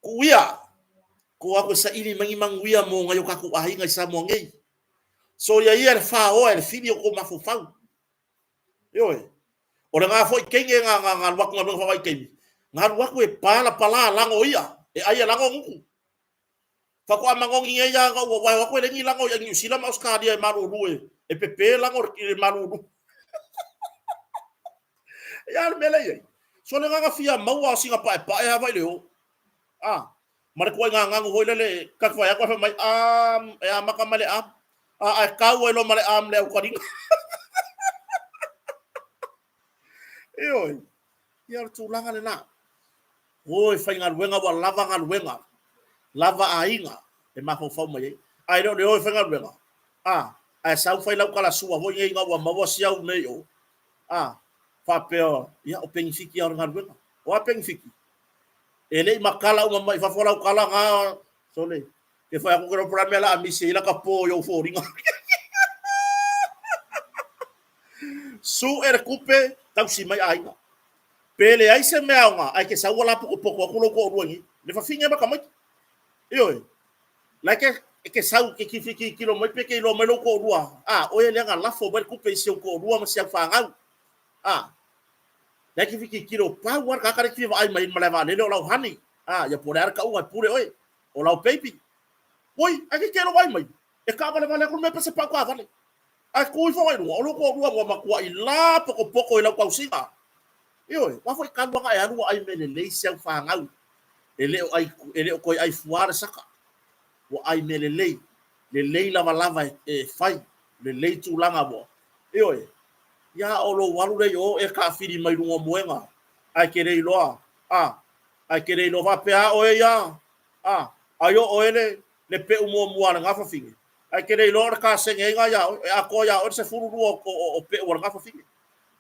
[SPEAKER 1] Kuia, ko atu e saili mai ni manuia mo nai o tatou aiga i Samoa nei. Soia ia le faoa e le fili o kou mafaufau. Ioe. O lena foi teine na, na, na alu atu galuega faavaitaimi, na alu atu e palapala lago ia, e ai e lago gutu. Faatoa manogi nei lava ua o atu e leai ni lago i Niu Sila ma Ausetalia e malulu e, e pepe lago i le malulu. Ia le mea lea e i ai. So le agaga fia maua o sina paepae lava i le o. A, ma le tuai gaganu foi lele, ta te fai atu ae fai mai, am, e amata mai le am. A, ae tau ai loa ma le am le aukaliga. Ioe, ia o le tulaga lena. O e faigaluega ua lava galuega, lava aiga e mafaufau mai ai. Ae le o le o e faigaluega, a, ae sau fai lau talasua foi nei ina ua maua si au mea i o, a, faapea, ia, o penifiti lava o le galuega. O a penifiti? E le i matala uma mai fafo lau tala na, sole, ke fai atu ke loa po o le a le mea o le a misi ai lata po i ou foliga. Sue le tupe, tausi mai aiga. Pe leai se mea aoga, ae ke sau ua lapotopoto atu lou toalua i le fafine ma tamaiti. Ioe, la e ke, e ke sau, ke tilotilo mai pe ke iloa mai lou toalua, a, oe lea na lafo mai le tupe i si ou toalua ma si au fanau. A, la e ke tilotilo, pau lava le tagata lea e te fia vaai mai i le malae vaalele o lau honey. A, ia po o le a le tauga e pule oe, o lau baby. Oi, ae ke tele vaai mai, e taavalevale atu le mea pe se pau taavale. Ae tu ifo ai luga, o lou toalua ua matuai lapotopoto i lau tausiga. Ioe, aua foi talu lava ona e alu ua ai mea lelei si au fanau, e le o ai, e le o toe ai fua le saka. Ua ai mea lelei, lelei lavalava e, e fai, lelei tulaga ua. Ioe, ia o lou alu lea i o e taafili mai luga o moega, ae te le iloa, a, ae te le iloa faapea a oe ia, a. Ai o oe le le pe'u muamua a le gafafine, ae e te le iloa o le kasegi ai na iā oe, e atoa iā oe le 12 o pe'u a le gafafine.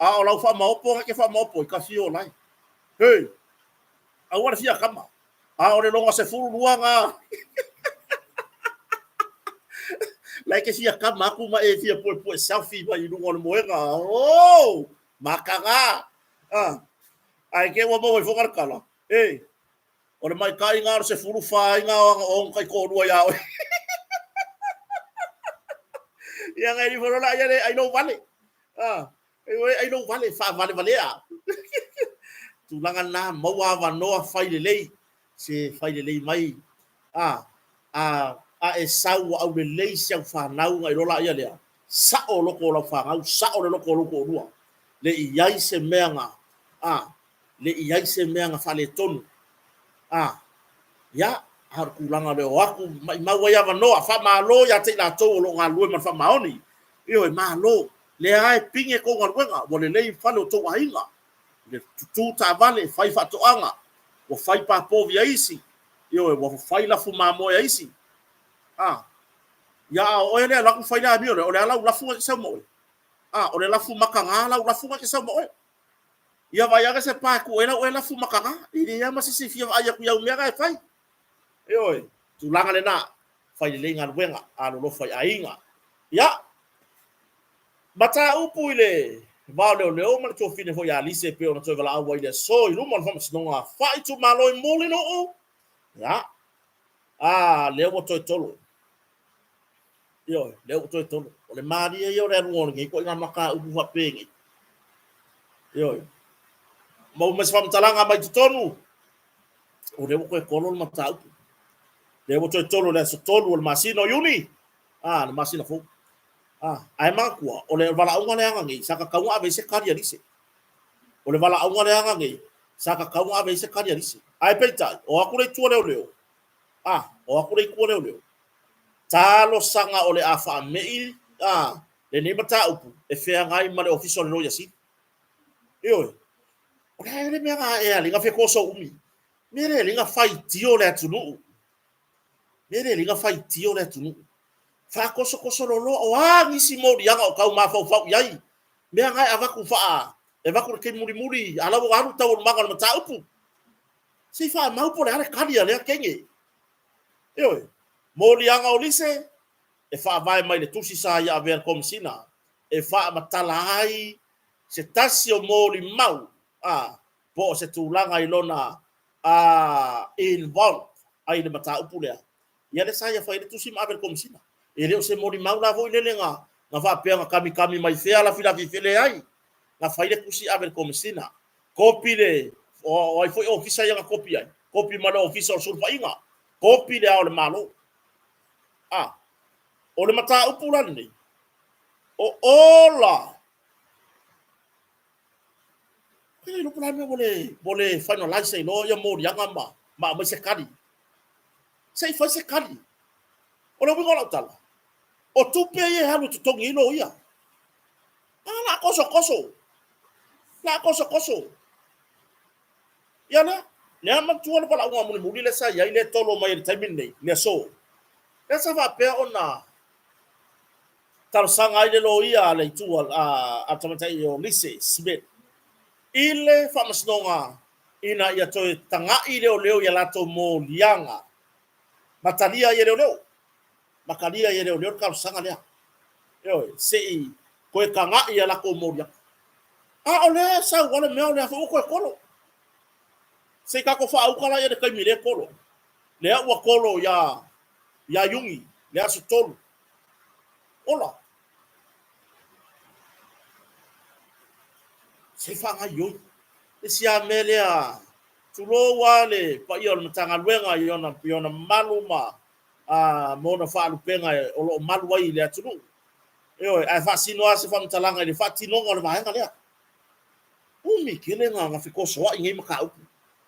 [SPEAKER 1] A o lau faamaopo na e te faamaopo ai, tafio o lae. Hei! Aua le fia kama. A o le lona 12 na la e te fia kama atu ma e fia puepue selfie mai i luga o le moega. Oh! Makaga! Ah. Ae te ua maua ai foga le tala. Hey! O le maitaiga o le 14 ai na o ona taitoalua iā oe. Ia ngai ni folola ia le ai lou vale. Ah, e ai lou vale faavalevalea. Tulaga na maua avanoa fai lelei, se fai lelei mai. Ah, a a e sau ua aulelei si au fanau na iloa laia lea, sa'o loko o lau fanau, sa'o le loko o lou toalua. Le i ai se mea na, a, le i ai se mea na faaletonu. A, ia, a o le tulaga o le o atu, maimau ai avanoa, faamalo ia te i latou o lo o galulue ma le faamaoni. Ioe, malo, lea lava e pine tou galuega, ua lelei fale o tou aiga, le tutu taavale, fai faatoaga, ua fai papovi a isi, ioe, ua fai lafu mamoe a isi. A, ia a o oe lea e alu atu fai le amio lea, o le a lau lafu e te sau ma oe? A, o le lafu makaga lau lafu e te sau ma oe? Ia vaai ane se pa e tuu ai lau oe lafu makaga. E leai lava ma se isi e fia vaai atu i au mea na e fai. Ioe, tulaga lena, fai lelei galuega, alolofa i aiga. Ia, mataupu i le va o leoleo ma le tuafine foi a Alise e pei ona toe valaau ai i le aso i luma o le faamasinoga faaitumalo i Mulinuu. Ia, a, lea ua toe tolo. Ioe, lea ua toe tolo. O le malie ia o le aluga o lenei ituaiga mataupu faapenei. Ioe. Maua mai se faamatalaga mai totonu, o lea ua toe tolo le mataupu. Lea ua toe tolo i le aso 3 o le masina o Iuni, a, le masina fou. A, ae manatua, o le valaauga lea ana nei, sa tatau ona ave ai se tali a Lise. O le valaauga lea ana nei, sa tatau ona ave ai se tali a Lise. Ae peitai, o atu le itu a leoleo, a, o atu le itu a leoleo, talosaga o le a faame'i a, lenei mataupu e feagai ma le Ofisa o le Loia Sili. Ioe, o le a le mea na e alii na fetoso umi. Mea le alii na faitio le atunuu. Mea le alii na faitio le atunuu. Faatosotoso loloa, o a nisi moliaga o tau mafaufau i ai. Mea na e avatu faa, e avatu le taimi mulimuli, a la ua alu taualumaga o le mataupu. Se i faamau po o le a le tali a lea teine. Ioe, moliaga o Lise, e faavae mai le tusi sa ia avea le Komesina e faamatala ai se tasi o molimau a po o se tulaga i lona a involve ai i le mataupu lea. Ia lea sa ia fai ai le tusi ma ave i le Komesina. E le o se molimau la foi lele na na faapea na kamikami mai fea lafilafi i fea, leai. Na fai le tusi ave i le Komesina. Kopi le, o ai foi ofisa ia na kopi ai? Kopi ma le ofisa o le sulufaiga. Kopi le Ao o le Malo. A, o le mataupu la lenei, o Ola. E le iloa po o le a le mea ua le finalize ai loa ia moliaga ma aumai se tali. Se i fai se tali. O le uiga o lau tala, o tupe ia e alu e totogi ai loia. A, la tosotoso. La tosotoso. Ia lea, lea manatua le valaauga mulimuli lea sa i ai lea e tolo mai i le taimi lenei, le aso. Lea sa faapea ona talosaga ai le loia a le itu a le tamaitai o Lise Smith i le faamasinoga ina ia toe taga'i leoleo i a latou moliaga ma talia ai e leoleo. Ma talia ai e leoleo le talosaga lea. Ioe, se i toe taga'i i a latou moliaga. A o lea e sau lava le mea o lea foi ua toe tolo. Se i tatou faauta laia i le taimi lea e tolo. Lea ua tolo ia ia Iuni, le aso 3. Ola. Se i faagaoioi. Le isi lava mea lea, tulou lava le paia o le Matagaluega i ona, i ona mamalu ma, a, ma ona faalupega o lo o malu ai i le atunuu. Ioe, ae faasino lava se faamatalaga i le faatinoga o le vaega lea. Umi tele na fetosoai nei mataupu.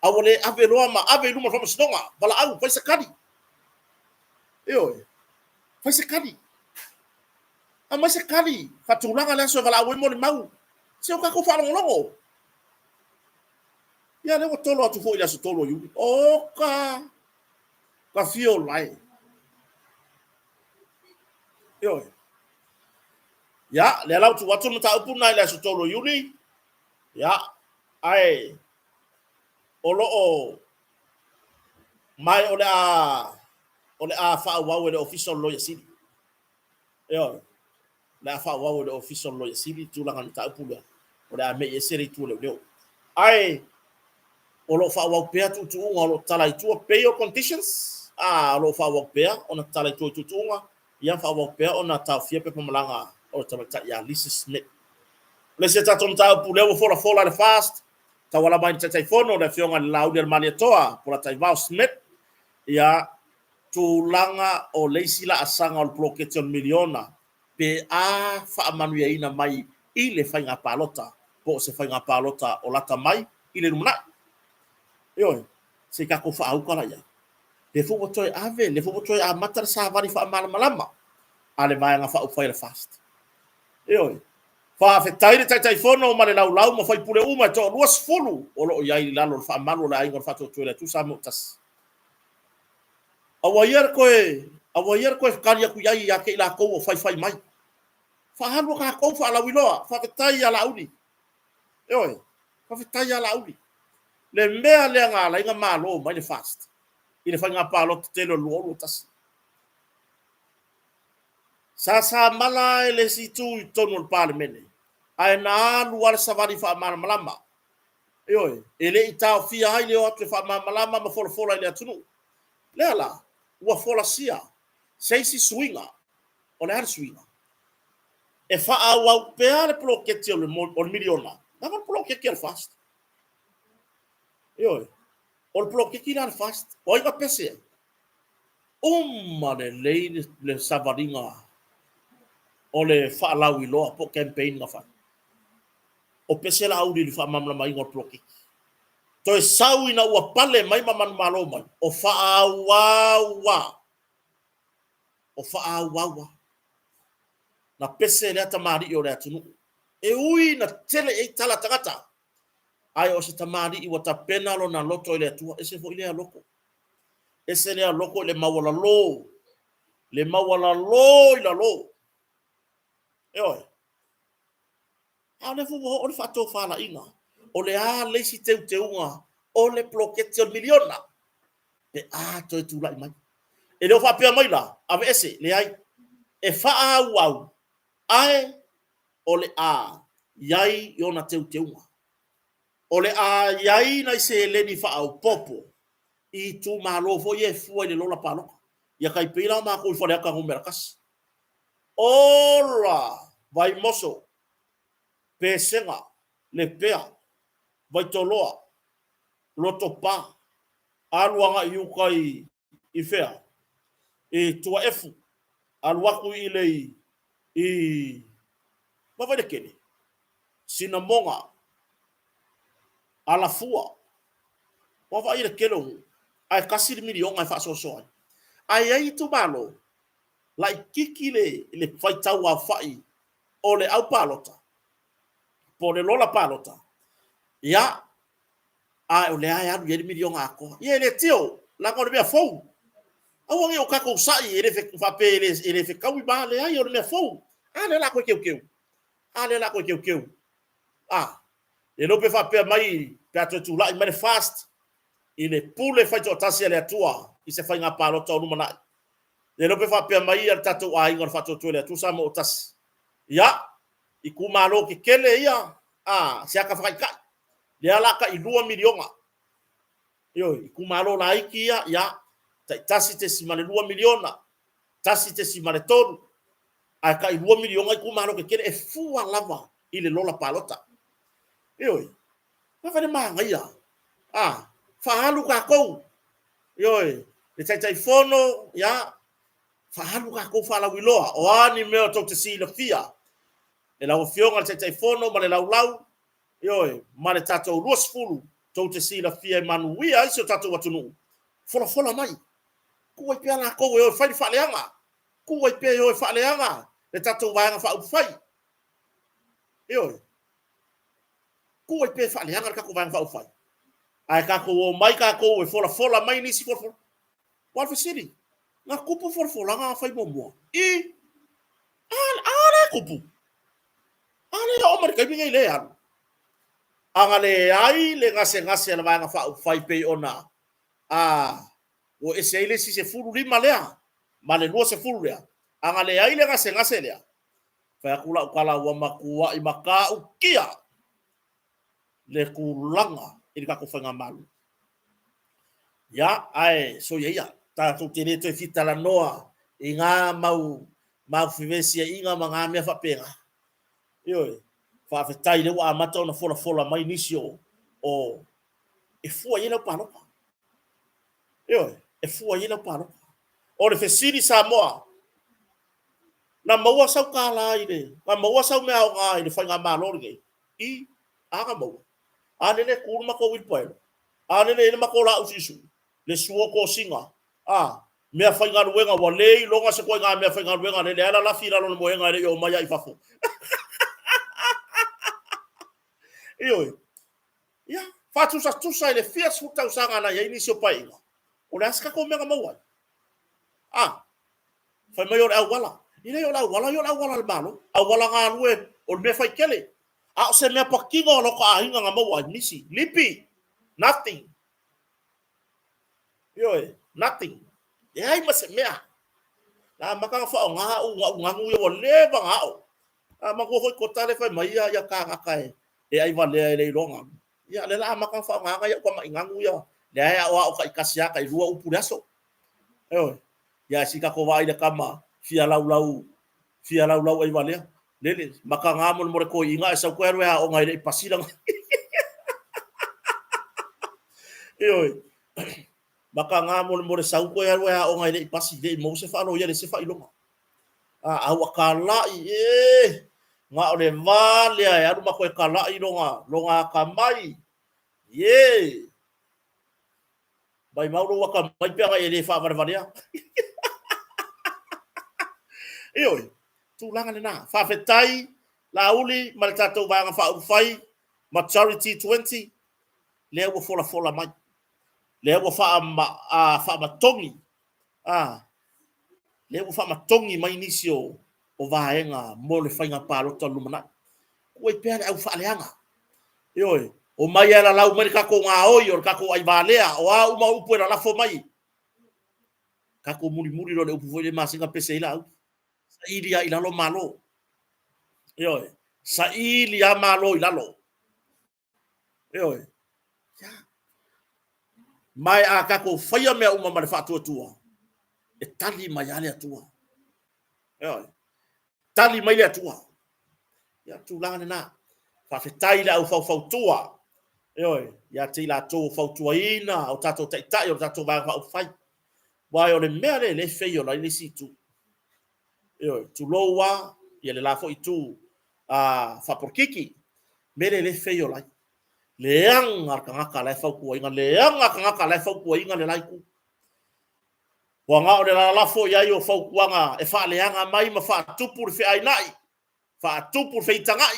[SPEAKER 1] A ua le ave loa ma ave i luma o le faamasinoga, valaau, fai se tali. Ioe, fai se tali. Aumai se tali, faatulaga le aso e valaau ai molimau. Se o tatou faalogologo. Ia lea ua tolo atu foi i le aso 3 o Iuni. Oka! Ka fia ola e. Ioe. Ia, lea la ua tuu atu le mataupu lena i le aso 3 o Iuni. Ia, ae o lo o mai o le a faaauau e le Ofisa o le Loia Sili. Ioe. O le a faaauau e le Ofisa o le Loia Sili le tulaga o le mataupu lea. O le a mei ese le itu o leoleo. Ae o lo o faaauau pea tuutuuga o lo o tatala i tua bail conditions, a o lo o faaauau pea ona tatala i tua i tuutuuga, ia faaauau pea ona taofia pepa malaga o le tamaitai ia Lisa Smith. O le isi a tatou mataupu lea ua folafola le FAST, tauala mai i le Taitaifono le Afioga i le Laaulialemalietoa Polataivao Smith, ia tulaga o le isi laasaga o le poloketi o le miliona pe a faamanuiaina mai i le faiga palota po o se faiga palota o lata mai i le lumanai. Ioe, se i tatou faaauka la i ai. Lea foi ua toe ave, lea foi ua toe amata le savali faamalamalama a le Vaega Faaupufai a le FAST. Ioe, faafetai le Taitaifono ma le Laulau ma faipule uma e toalua sefulu o lo o i ai i lalo o le faamalu o le Aiga o le Faatuatua i le Atua Samoa Tasi. Aua ia le toe, aua ia le toe tali atu i ai ia te i latou o faifai mai. Faaalu a tatou faalauiloa. Faafetai ia Laauli. Ioe, faafetai ia Laauli. Le mea lea na ala ai ona malo mai le FAST i le faiga palota tele o le 2021. Sa samala e le isi itu i totonu o le Palemene, ae na alu lava le savali faamalamalama. Ioe, e le i taofia ai le o atu e faamalamalama ma folafola i le atunuu. Lea la, ua folasia se isi suiga. O le a le suiga? E faaauau pea le poloketi o le miliona, leaga o le poloketi a le FAST. Ioe, o le poloketi la a le FAST, o ai na pese ai? Uma lelei le savaliga o le faalauiloa po o campaign na fai. O pese Laauli i le faamalamalamaina o le poloketi. Toe sau ina ua pale mai ma manumalo mai, o faaauau lava. O faaauau lava. Na pese lea tamalii o le atunuu. E ui na tele i ai tala a tagata, ae o se tamalii ua tapena lona loto i le Atua. Ese foi lea loto. Ese lea loto i le maualalo. Le maualalo i lalo. Ioe. A o lea foi ua oo le faatofalaiga, o le a le isi teuteuga o le poloketi o le miliona pe a toe tulai mai. E le o faapea mai la, aveese, leai. E faaauau, ae o le a i ai i ona teuteuga. O le a i ai nai seleni faaopoopo i itumalo foi ia e fua i le lola palota. Ia tai pei la o matou i Faleata Nu.1. Ola! Vaimoso, Pesega, Lepea, Vaitoloa, Lotopa, alu agai i uta i fea? I Tuaefu, alu atu i le i Vavailekele, Sinamoga, Alafua. Ua vaai i le tele o nuu, ae tasi le miliona e faasoasoa ai. Ae i ai itumalo laitiiti le faitau aofai o le au palota po o le lola palota, ia, a o lea e alu i ai le miliona atoa. Ia e le tio, leaga o le mea fou. Aua ne i o tatou sa'i e le faapea e le fetaui ma, leai, o le mea fou. A lea o le a toe teuteu. A lea o le a toe teuteu. A, le iloa pe faapea mai pe a toe tulai mai le FAST i le pule faitoatasi a le Atua i se faiga palota o lumanai. Le iloa pe faapea mai ia le tatou aiga o le Faatuatua i le Atua Samoa ua tasi. Ia, itumalo tetele ia, a, se ata fataitai. Lea la tai 2 miliona. Ioe, itumalo laiti ia, ia, tai 1.2 miliona, 1.3, ae tai 2 miliona itumalo tetele e fua lava i le lola palota. Ioe, lava le manaia, a, faaalu tatou. Ioe, le Taitaifono, ia, faaalu tatou faalauiloa, o a ni mea tou te silafia e lau Afioga i le Taitaifono ma le Laulau, ioe, ma le tatou 20 tou te silafia e manuia ai si o tatou atunuu, folafola mai. Tuu ai pea latou e o e fai le faaleaga. Tuu ai pea e o e faaleaga le tatou Vaega Faaupufai. Ioe. Tuu ai pea e faaleaga le tatou Vaega Faaupufai. Ae tatou o mai tatou e folafola mai nisi folafola. Ua o le fesili, na tupu folafolaga na fai muamua? I. A, a lea e tupu. A lea e oo mai le taimi nei lea e alu. A na leai le gasegase a le Vaega Faaupufai pei ona a ua ese ai le isi 15 lea ma le 20 lea, a na leai le gasegase lea, fai atu lau tala ua matuai matautia le tulaga i le tatou faigamalo. Ia, ae soia ia, tatou te le toe fia talanoa i ngā mau mau fevesiaiga ma ngā mea faapena. Ioe, faafetai lea ua amata ona folafola mai nisi o, o e fua i ai lau palota. Ioe, e fua i ai lau palota. O le fesili Samoa, na maua sau tālā i le, na maua sau meaaoga i le faigamalo lenei? I, a na maua. A lele e tu le matou uilipaelo, a lele e i ai le matou laau suisui, le suo tosina, a, mea faigaluega ua le iloga se ituaiga mea faigaluega lele a lalafi i lalo o le moega e le i oo mai a i fafo. Ioe. Ia, faatusatusa i le fia sefulu tausaga na i ai nisi o paeaiga, o le a se tatou mea na maua ai? A, fai mai o le auala. E leai o le auala ia o le auala a le Malo. Auala galue o le mea faitele. A o se mea patino a lota aiga na maua ai, misi, lipi, nothing. Ioe, nothing. Leai ma se mea. Na amata ona faaaoga au ganu ia ua leva ona ao. A matua foi kota le fai mai ia ia kānaka e e ai valea e le iloa ganu. Ia lea la amata ona faaaoga ia uka mai ganu ia. Lea e aoao taitasi lava tailua upu i le aso. Ioe. Ia si tatou vaai i le tama fia laulau fia laulau ai valea. Lele, makaga mo le mo le toeaina ae sau toe alu e aoga e le i pasi lana. Ioe. Makaga mo le mo le sau toe alu e aoga e le i pasi, le i maua se faaloia le se faailoga. A au a kalai, e na o le va lea e alu ma toe kalai lona, lona atamai. Ie! Maimau lou atamai pe ana e le faavalevalea. Ioe, tulaga lena. Faafetai Laauli ma le tatou Vaega Faaupufai, Majority 20, lea ua folafola mai. Lea ua faamatogi, lea ua faamatogi mai nisi o vaega mo le faiga palota o le lumanai. Tuu ai pea le au faaleaga. Ioe, omai e lalau mai le tatou gaoi o le tatou aivalea, o a uma upu e lalafo mai. Tatou mulimuli loa i le upu foi lea e masina pese ai Laauli. Saili lava i lalo Malo. Ioe, saili lava Malo i lalo. Ioe. Ia. Ma a tatou faia mea uma ma le faatuatua, e tali mai lava le Atua. Ioe. Tali mai le Atua. Ia, tulaga lena. Faafetai i le au faufautua. Ioe, ia te i latou o fautuaina o tatou taitai o le tatou Vaega Faaupufai. Aua o le mea lea e le feiola ai le isi itu. Ioe, tulou lava ia le la foi itu faapolokiki. Mea lea e le feiola ai. Leaga le tagata la e fautuaina, leaga tagata la e fautuaina le la itu. Ua na o le lalafo i ai o fautuaga e faaleaga mai ma faatupu le feainai, faatupu le feitagai.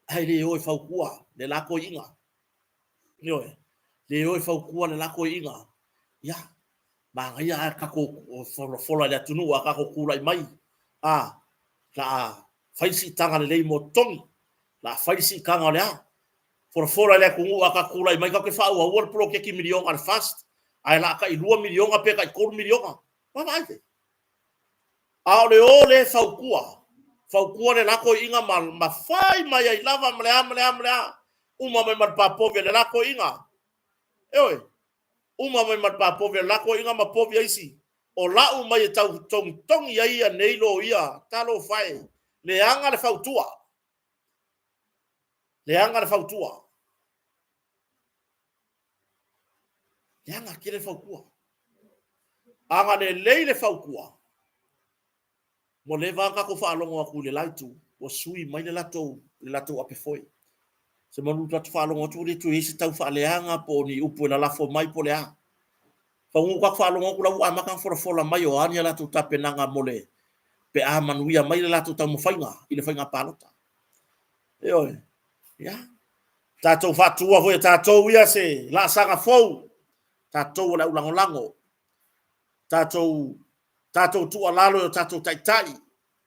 [SPEAKER 1] Ae le o e fautua le la toeaina. Ioe, le o e fautua le la toeaina. Ia, manaia a tatou folafola i le atunuu a tatou tulai mai, a, la a fai le siitaga lelei mo totogi, la a fai le siitaga o le a. Folafola i le atunuu a tatou tulai mai tatou te faaauaua le poloketi miliona a le FAST, ae la a tai $2 miliona pe tai $3 miliona. Vaavaai te. A o le o lea e fautua, fautua le la toeaina ma, ma fai mai ai lava ma le a ma le a ma le a, uma mai ma le papovi a le la toeaina. Ioe, uma mai ma le papovi a le la toeaina ma povi a isi. O lau mai e tau togitogi ai ia nei loia, talofa e, leaga le fautua. Leaga le fautua. Leaga tele le fautua. Aga lelei le fautua, ua leva lava tatou faalogo atu i le la itu, ua sui mai le latou, le latou apefoe. Semanu tatou faalogo atu ua le toe i ai se tau faaleaga po o ni upu e lalafo mai po o le a. Pau tatou faalogo atu la ua amata ona folafola mai o a ni a latou tapenaga mo le pe a manuia mai le latou taumafaiga i le faiga palota. Ioe. Ia. Tatou faatua foi e tatou ia se laasaga fou. Tatou o le aulagolago, tatou tatou tuualalo i o tatou taitai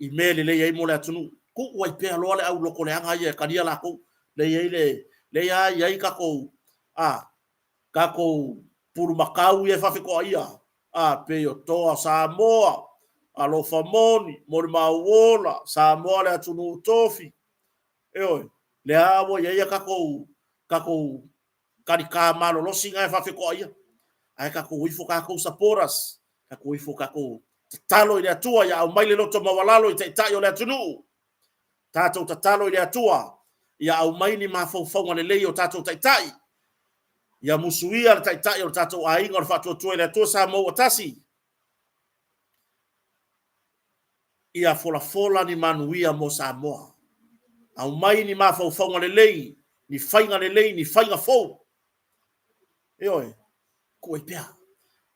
[SPEAKER 1] i mea e lelei ai mo le atunuu. Tuu ai pea loa le au lotoleaga ia e talia latou. Lea i ai le, lea i ai tatou, a, tatou pulumakau ia e faafetoaia, a, pei o Toa Samoa, Alofa Moni, Molimau Ola, Samoa le atunuu tofi. Ioe, lea ua i ai a tatou, tatou talita malolosi na e faafetoaia. Ae tatou o ifo tatou supporters, tatou o ifo tatou tatalo i le Atua ia aumai le loto maualalo i Taitai o le atunuu. Tatou tatalo i le Atua ia aumai ni mafaufauga lelei o tatou Taitai. Ia musuia le Taitai o le tatou aiga o le Faatuatua i le Atua Samoa ua tasi. Ia folafola ni manuia mo Samoa. Aumai ni mafaufauga lelei, ni faiga lelei, ni faiga fou. Ioe, tuu ai pea.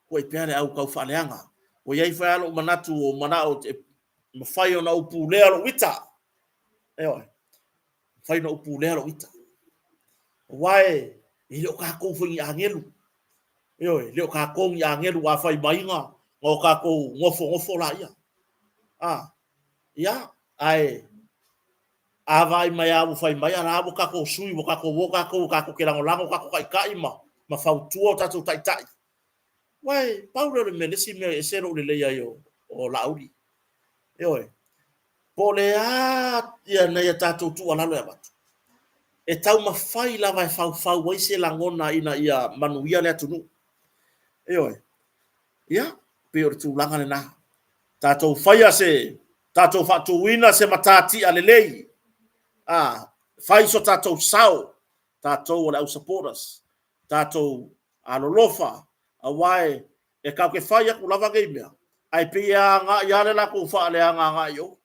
[SPEAKER 1] Tuu ai pea le au tau faaleaga. Ua i ai foi lava lou manatu ua ou manao e mafai ona ou pulea lou ita. Ioe, mafai ona ou pulea lou ita. Aua e le o tatou foi ni agelu. Ioe, le o tatou ni agelu a fai maiga na o tatou nofonofo laia. A, ia, ae a vaai mai lava ua fai mai, a la ua tatou sui, ua tatou o tatou, tatou te lagolago tatou taitai ma, ma fautua o tatou taitai. Aua e pau lea o le mea, le isi mea e ese lou lelei ai o, o Laauli. Ioe, po o le a ia nai a tatou tuualalo e avatu, e taumafai lava e faufau ai se lagona ina ia manuia le atunuu. Ioe. Ia, pei o le tulaga lena. Tatou faia se, tatou faatuina se matatia lelei. A, fai so tatou sao, tatou o le au supporters, tatou alolofa, aua e, e tatou te fai atu lava nei mea, ae pei e agai lava le latou faaleaga agai i o.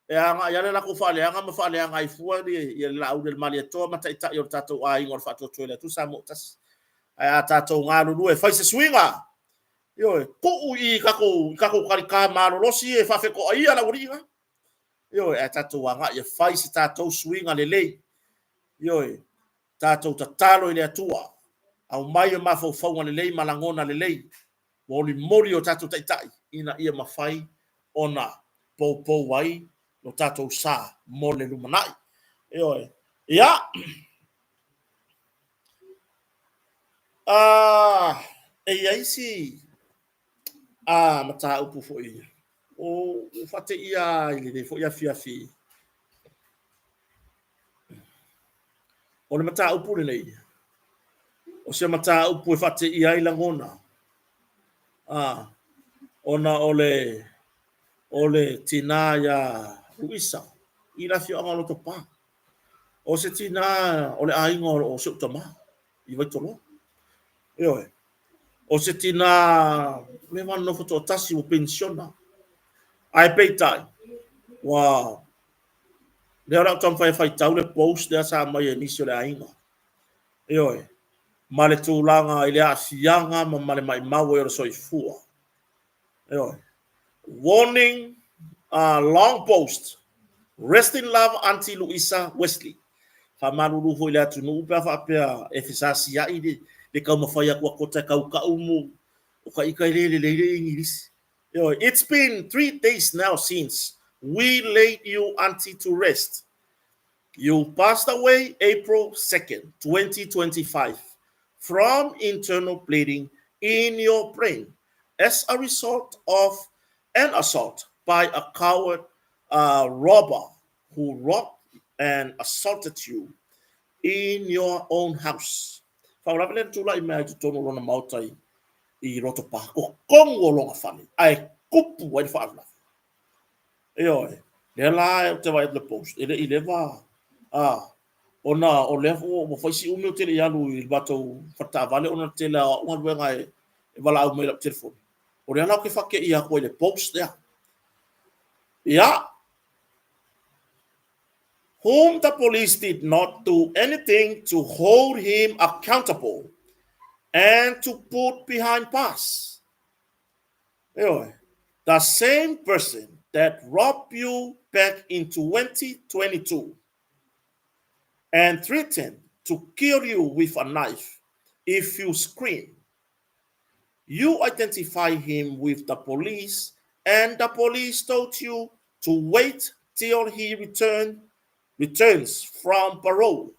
[SPEAKER 1] E agai lava le latou faaleaga ma faaleaga ai fua le Laauli a le Malietoa ma Taitai o le tatou aiga o le Faatuatua i le Atua Samoa ua Tasi. Ae a tatou galulue e fai se suiga, ioe, tuu i tatou, i tatou talita malolosi e faafetoaia le aualii na. Ioe, ae tatou agai e fai se tatou suiga lelei. Ioe, tatou tatalo i le Atua, aumai o mafaufauga lelei ma lagona lelei molimoli o tatou taitai ina ia mafai ona poupou ai lo tatou sa mo le lumanai. Ioe. Ia. Ah, e i ai si a mataupu foi o faateia i lenei foi afiafi. O le mataupu lenei, o se mataupu e faateia ai lagona, a, ona o le, o le tinā iā Luisa i le afioaga o Lotopa. O se tinā o le aiga o si ou tamā i Vaitoloa. Ioe. O se tinā leva ona nofo toatasi ua penisiona. Ae peitai, ua Lea o le a ou taumafai e faitau le post lea sa aumai e nisi o le aiga. Ioe, ma le tulaga i le aafiaga ma ma le maimau ai o le soifua. Ioe. Warning, long post. Rest in love Auntie Luisa Wesley. Faamalulu foi i le atunuu pe a faapea e fesasiai le, le taumafai atu a Kota e tautau mu o ka ita e le lelei le Igilisi. Ioe, it's been 3 days now since we laid you auntie to rest. You passed away April 2nd, 2025, from internal bleeding in your brain as a result of an assault by a coward robber who robbed and assaulted you in your own house. Faalavelave lea na tulai mai i totonu o lona maota i, i Rotopa, totonu o lona fale, ae tupu ai le faalavelave. Ioe, lea la ou te vaai atu le post, e le i leva a, ona o lea ua fai si umi ou te le i alu i le matou faletaavale ona o le tele o au galuega e, e valaau mai i lau telefoni. O lea la ou te faateia atu ai i le post lea. Ia, whom the police did not do anything to hold him accountable and to put behind bars. Ioe, the same person that robbed you back in 2022 and threatened to kill you with a knife if you scream. You identify him with the police, and the police told you to wait till he returns from parole.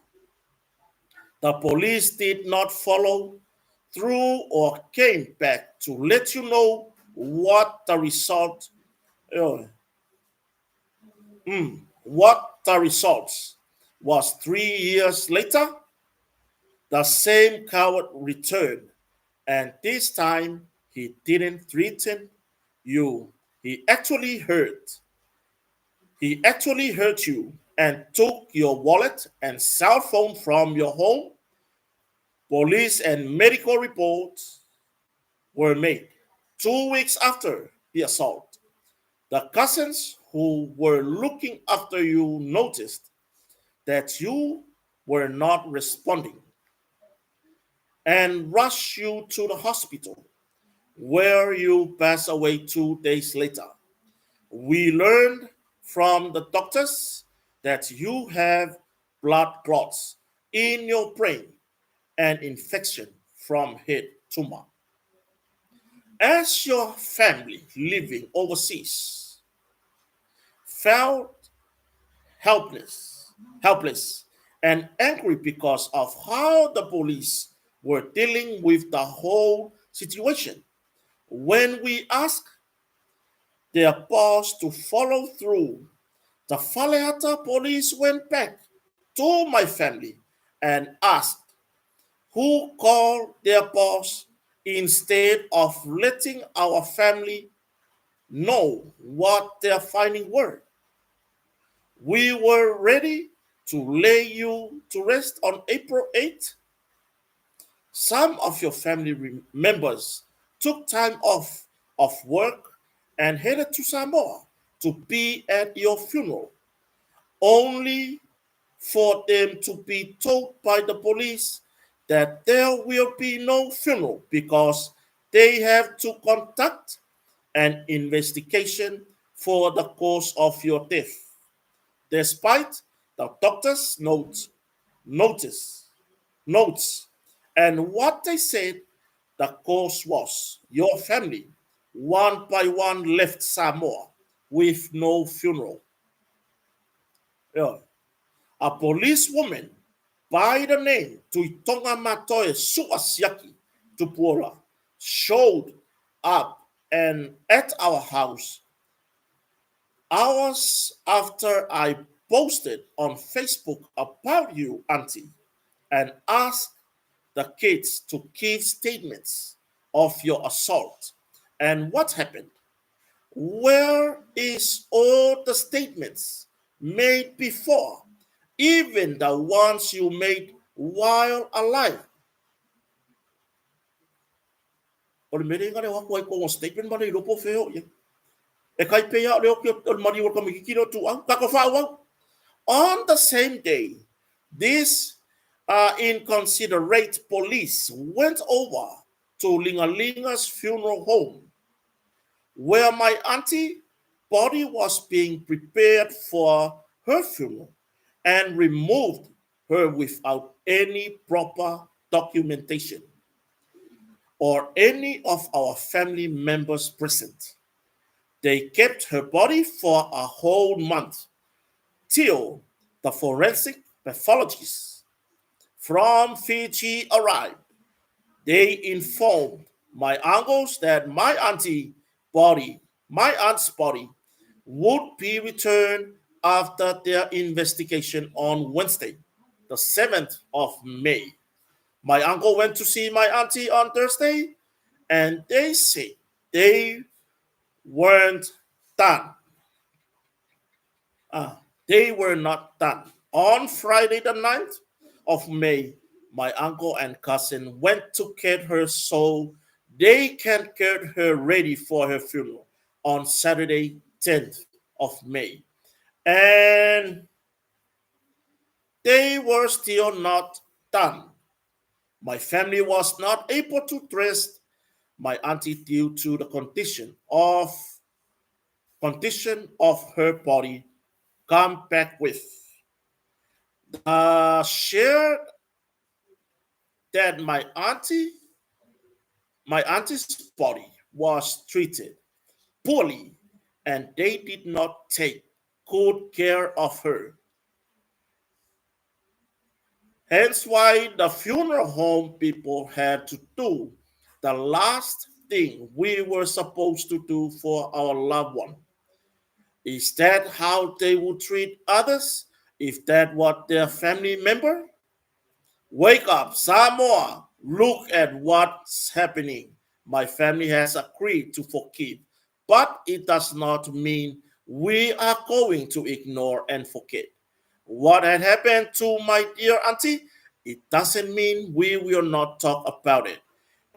[SPEAKER 1] The police did not follow through or came back to let you know what the result what the results was. 3 years later, the same coward returned, and this time he didn't threaten you. He actually hurt you and took your wallet and cell phone from your home. Police and medical reports were made. 2 weeks after the assault, the cousins who were looking after you noticed that you were not responding and rushed you to the hospital, where you passed away 2 days later. We learned from the doctors that you have blood clots in your brain and infection from head tumor. As your family living overseas felt helpless and angry because of how the police were dealing with the whole situation. When we asked their boss to follow through, the Faleata police went back to my family and asked who called their boss instead of letting our family know what their findings were. We were ready to lay you to rest on April 8. Some of your family members took time off of work and headed to Samoa to be at your funeral, only for them to be told by the police that there will be no funeral because they have to conduct an investigation for the cause of your death. Despite the doctor's notes, and what they said the cause was, your family, one by one, left Samoa with no funeral. Yeah. A policewoman by the name Tuitonga Matoe Suasiaki Tupuola showed up and at our house hours after I posted on Facebook about you, Auntie, and asked the kids to give statements of your assault and what happened. Where is all the statements made before, even the ones you made while alive? O le mere ngare wako ai ko statement ma le lopo feo ye. E kai pe ya le o ki o mari o ka miki ki tu au. Ka ko fa au. On the same day, this inconsiderate police went over to Lingalinga's funeral home, where my auntie body was being prepared for her funeral, and removed her without any proper documentation or any of our family members present. They kept her body for a whole month till the forensic pathologists from Fiji arrived. They informed my uncles that my aunt's body, would be returned after their investigation on Wednesday, the 7th of May. My uncle went to see my auntie on Thursday, and they said they weren't done. They were not done. On Friday, the 9th of May, my uncle and cousin went to get her so they can get her ready for her funeral on Saturday, 10th of May. And they were still not done. My family was not able to dress my auntie due to the condition of her body come back with. Shared that my auntie My auntie's body was treated poorly and they did not take good care of her. Hence why the funeral home people had to do the last thing we were supposed to do for our loved one. Is that how they would treat others if that was their family member? Wake up, Samoa. Look at what's happening. My family has agreed to forgive, but it does not mean we are going to ignore and forget. What had happened to my dear auntie, it doesn't mean we will not talk about it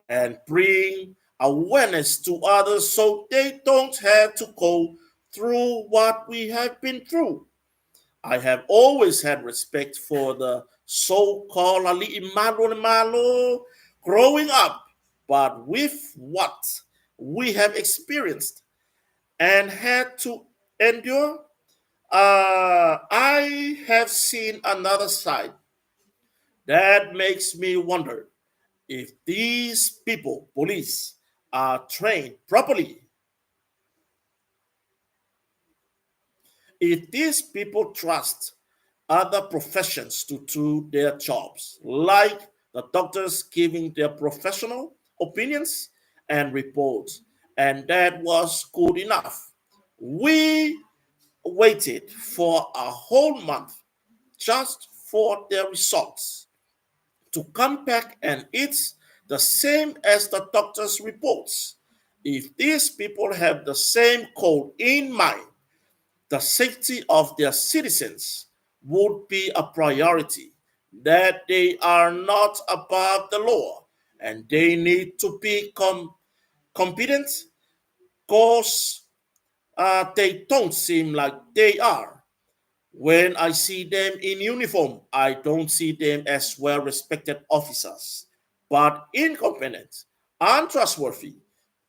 [SPEAKER 1] and bring awareness to others so they don't have to go through what we have been through. I have always had respect for the so-called ali'i malu o le Malo growing up, but with what we have experienced and had to endure, I have seen another side that makes me wonder if these people, police, are trained properly. If these people trust other professions to do their jobs, like the doctors giving their professional opinions and reports, and that was good enough. We waited for a whole month just for their results to come back, and it's the same as the doctor's reports. If these people have the same goal in mind, the safety of their citizens would be a priority, that they are not above the law and they need to be competent, because they don't seem like they are. When I see them in uniform, I don't see them as well-respected officers, but incompetent, untrustworthy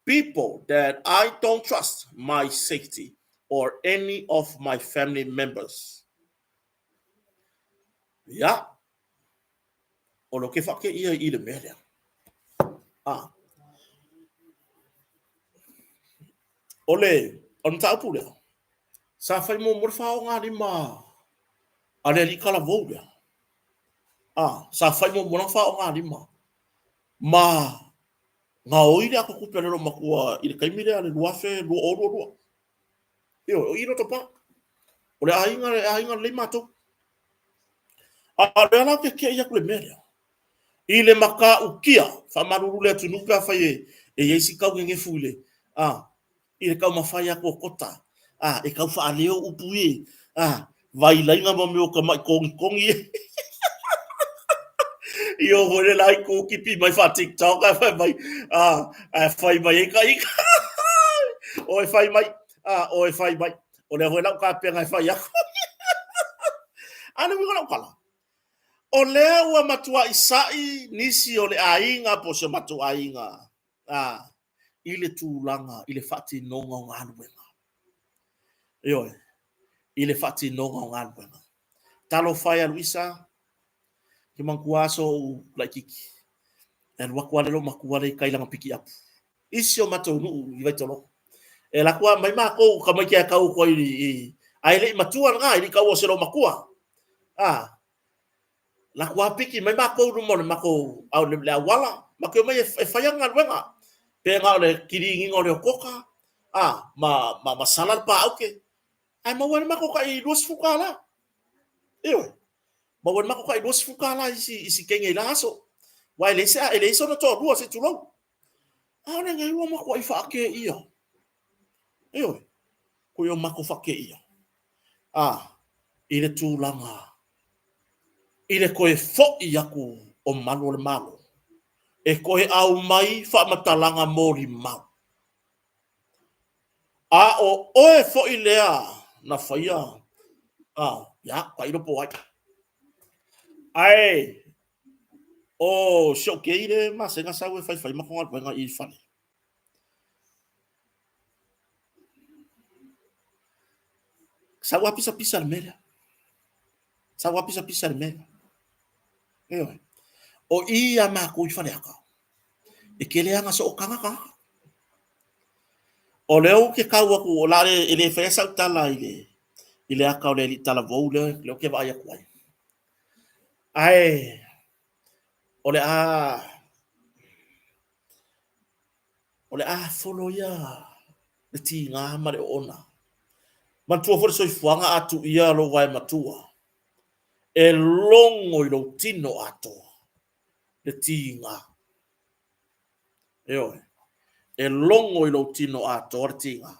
[SPEAKER 1] people that I don't trust my safety or any of my family members. Ia, o lo ke whake ia i le mea lea. Ah. O le, o le mataupu lea, sa whai mo mo le whaonga lima a le alii talavou lea. Ah, sa whai mo mo le whaonga lima. Ma gaoi le ako kupe a le loomatua i le taimi lea le 2022. Ioe, o i loto pa. O le aiga, le aiga lelei matou. A o lea la ou te tiai atu le mea lea. I le matautia, faamalulu le atunuu pe afai e i ai si taugegefu i le, a, i le taumafai atu o Kota, a, e tau faaleo upu i, a, vailaiga ma mea o tama'i togitogi e. I o foi le la i kūkipi mai faa-TikTok ae fai mai, a, ae fai mai ai ka ika. O e fai mai, a, o e fai mai. O lea foi lau tapena e fai atu. A le uiga o lau tala, o lea ua matuai sa'i nisi o le aiga po o si o matou aiga, a, i le tulaga i le faatinoga o galuega. Ioe, i le faatinoga o galuega. Talofa e a Luisa, ke manatua aso ou laitiiti. E alu atu lava le loomatua lea i tai lana pikiapu. I si o matou nuu i Vaitoloa. E alu atu lava mai matou tamaiti ae tau atu ai i, ae le i matua lena, e le i taua o se loomatua. A, alu atu lava piki mai matou i luma o le matou, le auala, matou omai e fai ana galuega. Pe na o le kiliniga o le otoka, a, ma sala le paaute. Ae maua ai le matou tai $20. Ioe. Maua ai le matou tai $20 i si teine i la aso. Aua e leai se, e leai sona toalua, se i tulou. A o lenei ua matuai faateia. Ioe. Ko ia matou faateia. A, i le tulaga i le toe foi atu o malu o le Malo e toe aumai faamatalaga molimau. A o oe foi lea na faia, a, ia, tailo po o ai. Ae o si ou kei le masega sau e faifai matou galuega i fale. Sau a pisapisa le mea lea. Sau a pisapisa le mea lea. Ioe. O i a matou i Faleata. E ke leaga soo tagata. O lea ou te tau atu, o le a le, e le faia sau tala i le, i le ata o le alii talavou lea, lea ou te vaai atu ai. Ae, o le a, o le a folo ia le tiga ma le oona. Manatua foi le soifuaga a tuia lou vae matua, e logo i lou tino atoa le tiga. Ioe. E logo i lou tino atoa le tiga.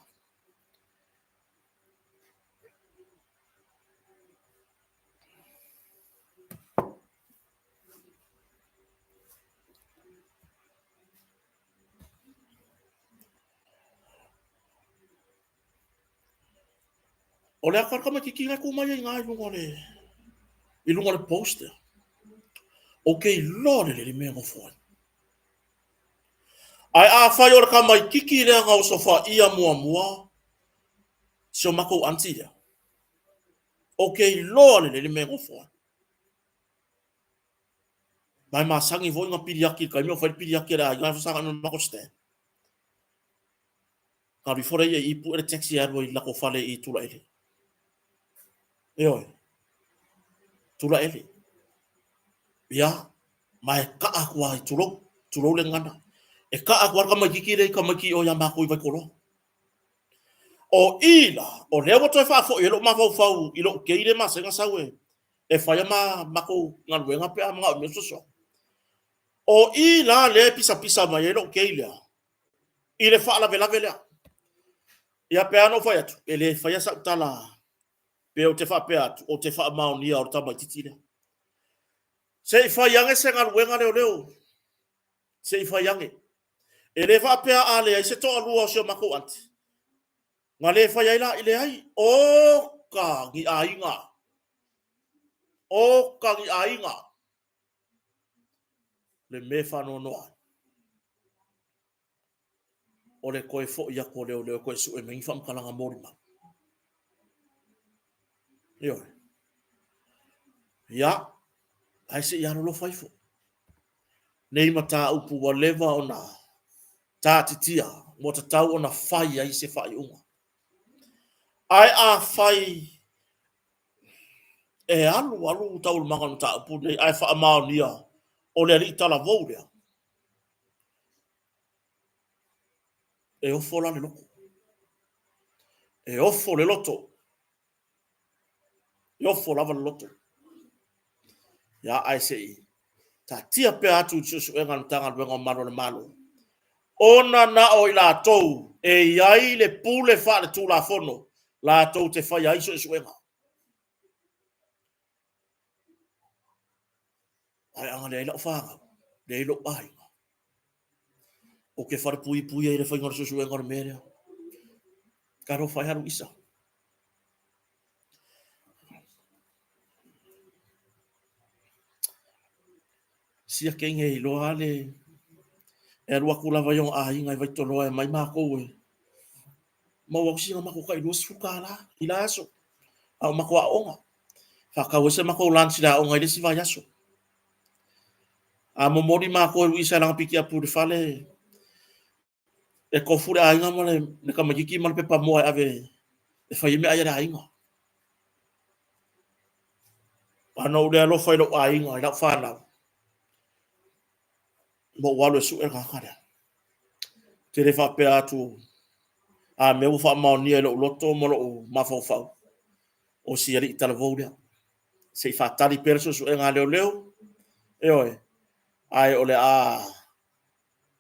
[SPEAKER 1] O le ata o le tamaitiiti la e tu mai ai i ina i luga o le, i luga o le post lea. Ou te iloa lelei le mea e nofo ai. Ae afai o le tamaitiiti lea na osofaia muamua si o matou aunty lea, ou te iloa lelei le mea e nofo ai. Ma e masani foi ona pili ati i le taimi o fai le pili ati a le aiga e sagai mai i le matou stand. Ka alu ifo lea i pue le taxi e alu ai i le latou fale i Tulaele. Ioe. Tulaele. Ia, ma e kaa atu lava, tulou, tulou le gagana. E kaa atu lava le tamaitiiti lea i tamaiti o ia matou i Vaitoloa. O i la, o lea ua toe faafoi ai lou mafaufau i lou kei lea e masani ona sau e e fai a ma matou galuega pe a manaomia se fesoasoani. O i la lea e pisapisa mai ai lou kei lea i le faalavelave lea. Ia pe a ona ou fai atu, e le faia sau tala pe ou te faapea atu, ou te faamaonia o le tamaitiiti lea. Se i fai ane se galuega leoleo, se i fai ane. E le faapea a leai se toalua o si o matou aunty, na le fai ai la, leai, oka ni aiga, oka ni aiga, le mea e faanoanoa ai, o le toe foi atu o leoleo e toe sue mai ni faamatalaga molimau. Ioe. Ia, ae se i alolofa ifo. Nei mataupu ua leva ona taatitia, ua tatau ona fai ai se faaiuga. Ae afai e alu alu taualumaga o le mataupu lenei ae faamaonia o le alii talavou lea, e ofo la le loto. E ofo le loto. E ofo lava le loto. Ia, ae se i taatia pea atu i le suesuega a le Matagaluega o Malu o le Malo, ona na o i latou e i ai le pule faaletulafono latou te faia ai suesuega. Ae a na leai lau fanau, leai lou aiga, ou te falepuipui ai i le faiga o le suesuega o le mea lea. Talofa e alu isa. Sia kenge i loa le e alu atu lava i ona aiga i Vaitoloa e mai matou e maua atu sina matou tai $20 i la aso a o matou aoga. Faatau ai se matou lunch i le aoga i le isi vaiaso. A momoli matou e Luisa e lana pikiapu i le fale, e tofu le aiga ma le tamaitiiti ma le pepa moa e ave e fai ai meaai a le aiga. A na ou le alofa i lou aiga, i lau fanau, ma ou alu e sue le tagata lea. Ou te le faapea atu, a mea ua faamaonia i lou loto ma lou mafaufau, o si alii talavou lea. Se i faatali pea le suesuega a leoleo, ioe, ae o le a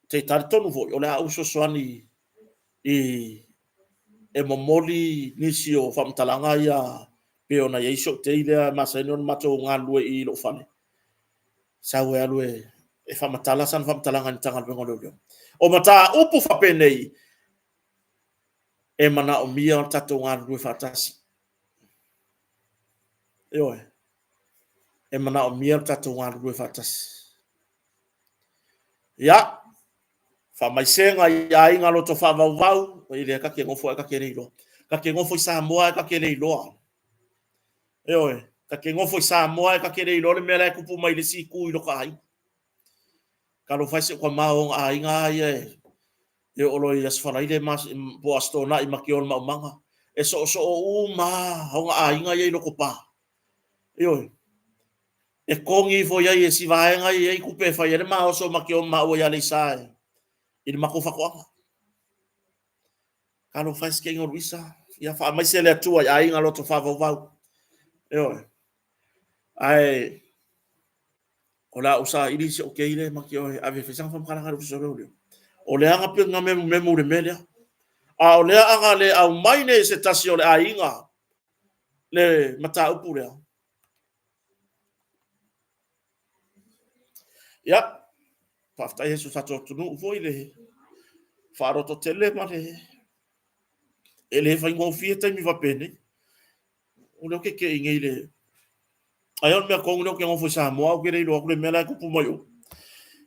[SPEAKER 1] te talitonu foi o le a ou fesoasoani i e momoli nisi o faamatalaga ia pei ona i ai si ou tei lea e masani ona matou galulue i lou fale, sau e alu e faamatala sana faamatalaga i le Matagaluega o Leoleo. O mataupu faapenei e manaomia o tatou galulue faatasi. Ioe, e manaomia o tatou galulue faatasi. Ia, faamaisega i aiga loto faavauvau, i lea ta te nofo ae ta te le iloa. Ta te nofo i Samoa ae ta te le iloa. Ioe, ta te nofo i Samoa ae ta te le iloa le mea la e tupu mai i le isi itu i lota aiga. Talofa e si ou tama o ona aiga lava ia e oo loa i Aso Faraile po o Aso Toonai ma te o i le maumaga, e soosoo uma lava ona aiga ia i Lotopa. Ioe. E togi ifo i ai e si vaega ia e i ai tupe e fai ai le ma oso ma te o ma maua i Aleisa i le matou faatoaga. Talofa e si toeaina o Luisa, ia faamaise le Atua i aiga loto faavauvau. Ioe. Ae o le a ou saili si ou kei lea ma te o e ave e fai sana faamatalaga i le Ofisa o Leoleo. O le aga pe na memumemu i le mea lea. A o lea aga le aumai nei e se tasi o le aiga le mataupu lea. Ia, faafetai ai si o tatou atunuu foi le faalototele ma le e le faigofie taimi faapenei. O lea ou te te i nei le ai o le mea tonu lea ou te nofo i Samoa, ou te le iloa atu le mea la e tupu mai o.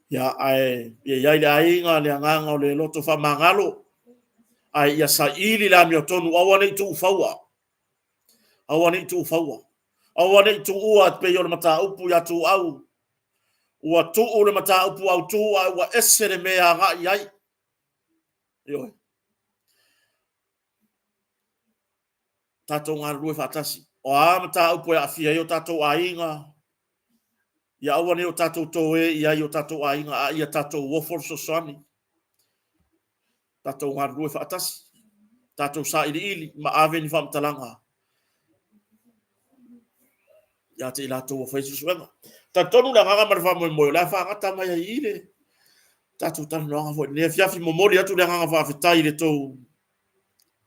[SPEAKER 1] Ia, ae ia i ai le aiga, le agaga o le loto faamagalo, ae ia saili le amiotonu, aua ne i tuufaua. Aua ne i tuufaua. Aua ne i tuua e pei o le mataupu ia Tuuau. Ua tuu le mataupu autu ae ua ese le mea e agai i ai. Ioe. Tatou galulue faatasi. O a mataupu e aafia ai o tatou aiga, ia aua ne i o tatou toe i ai i o tatou aiga, a ia tatou ofo le fesoasoani. Tatou galulue faatasi, tatou sailiili ma ave ni faamatalaga ia te i latou ua fai suesuega. Talitonu le agaga ma le faamoemoe, o le a faagata mai ai i le tatou talanoaga foi i lenei afiafi. Momoli atu le agaga faafetai i le tou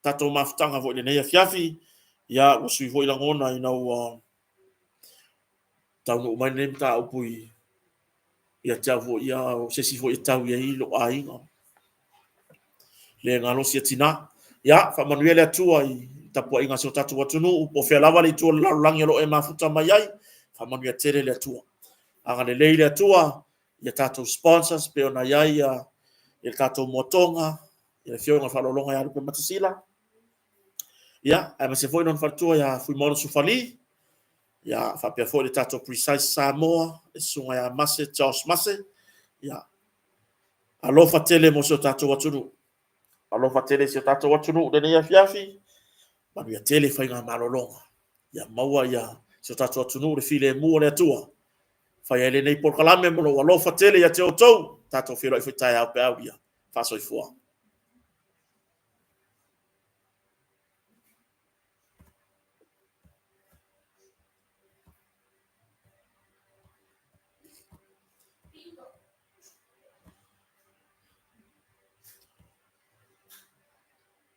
[SPEAKER 1] tatou mafutaga foi i lenei afiafi. Ia, ua sui foi lagona ina ua taunuu mai lenei mataupu i ia te au foi, ia, o se isi foi e tau i ai lou aiga. Le galosi a tina. Ia, faamanuia le Atua i tapuaiga a si o tatou atunuu, po o fea lava le itu o le lalolagi o lo o e mafuta mai ai, faamanuia tele le Atua. Agalelei le Atua ia tatou sponsors pei ona i ai ia le tatou Moatoga, ia le Afioga i le Faaaloaloga ia Lupe Matasila, ia, aemaise foi lona faletua ia Fuimaono Sufali, ia, faapea foi le tatou Precise Samoa, le Susuga ia Mase Charles Mase, ia, alofa tele mo si o tatou atunuu. Alofa tele i si o tatou atunuu i lenei afiafi, manuia tele faiga malologa. Ia maua ia si o tatou atunuu le filemu o le Atua. Fai ai lenei polokalame mo lou alofa tele ia te outou. Tatou feiloai foi taeao pe a aulia. Faasoifua.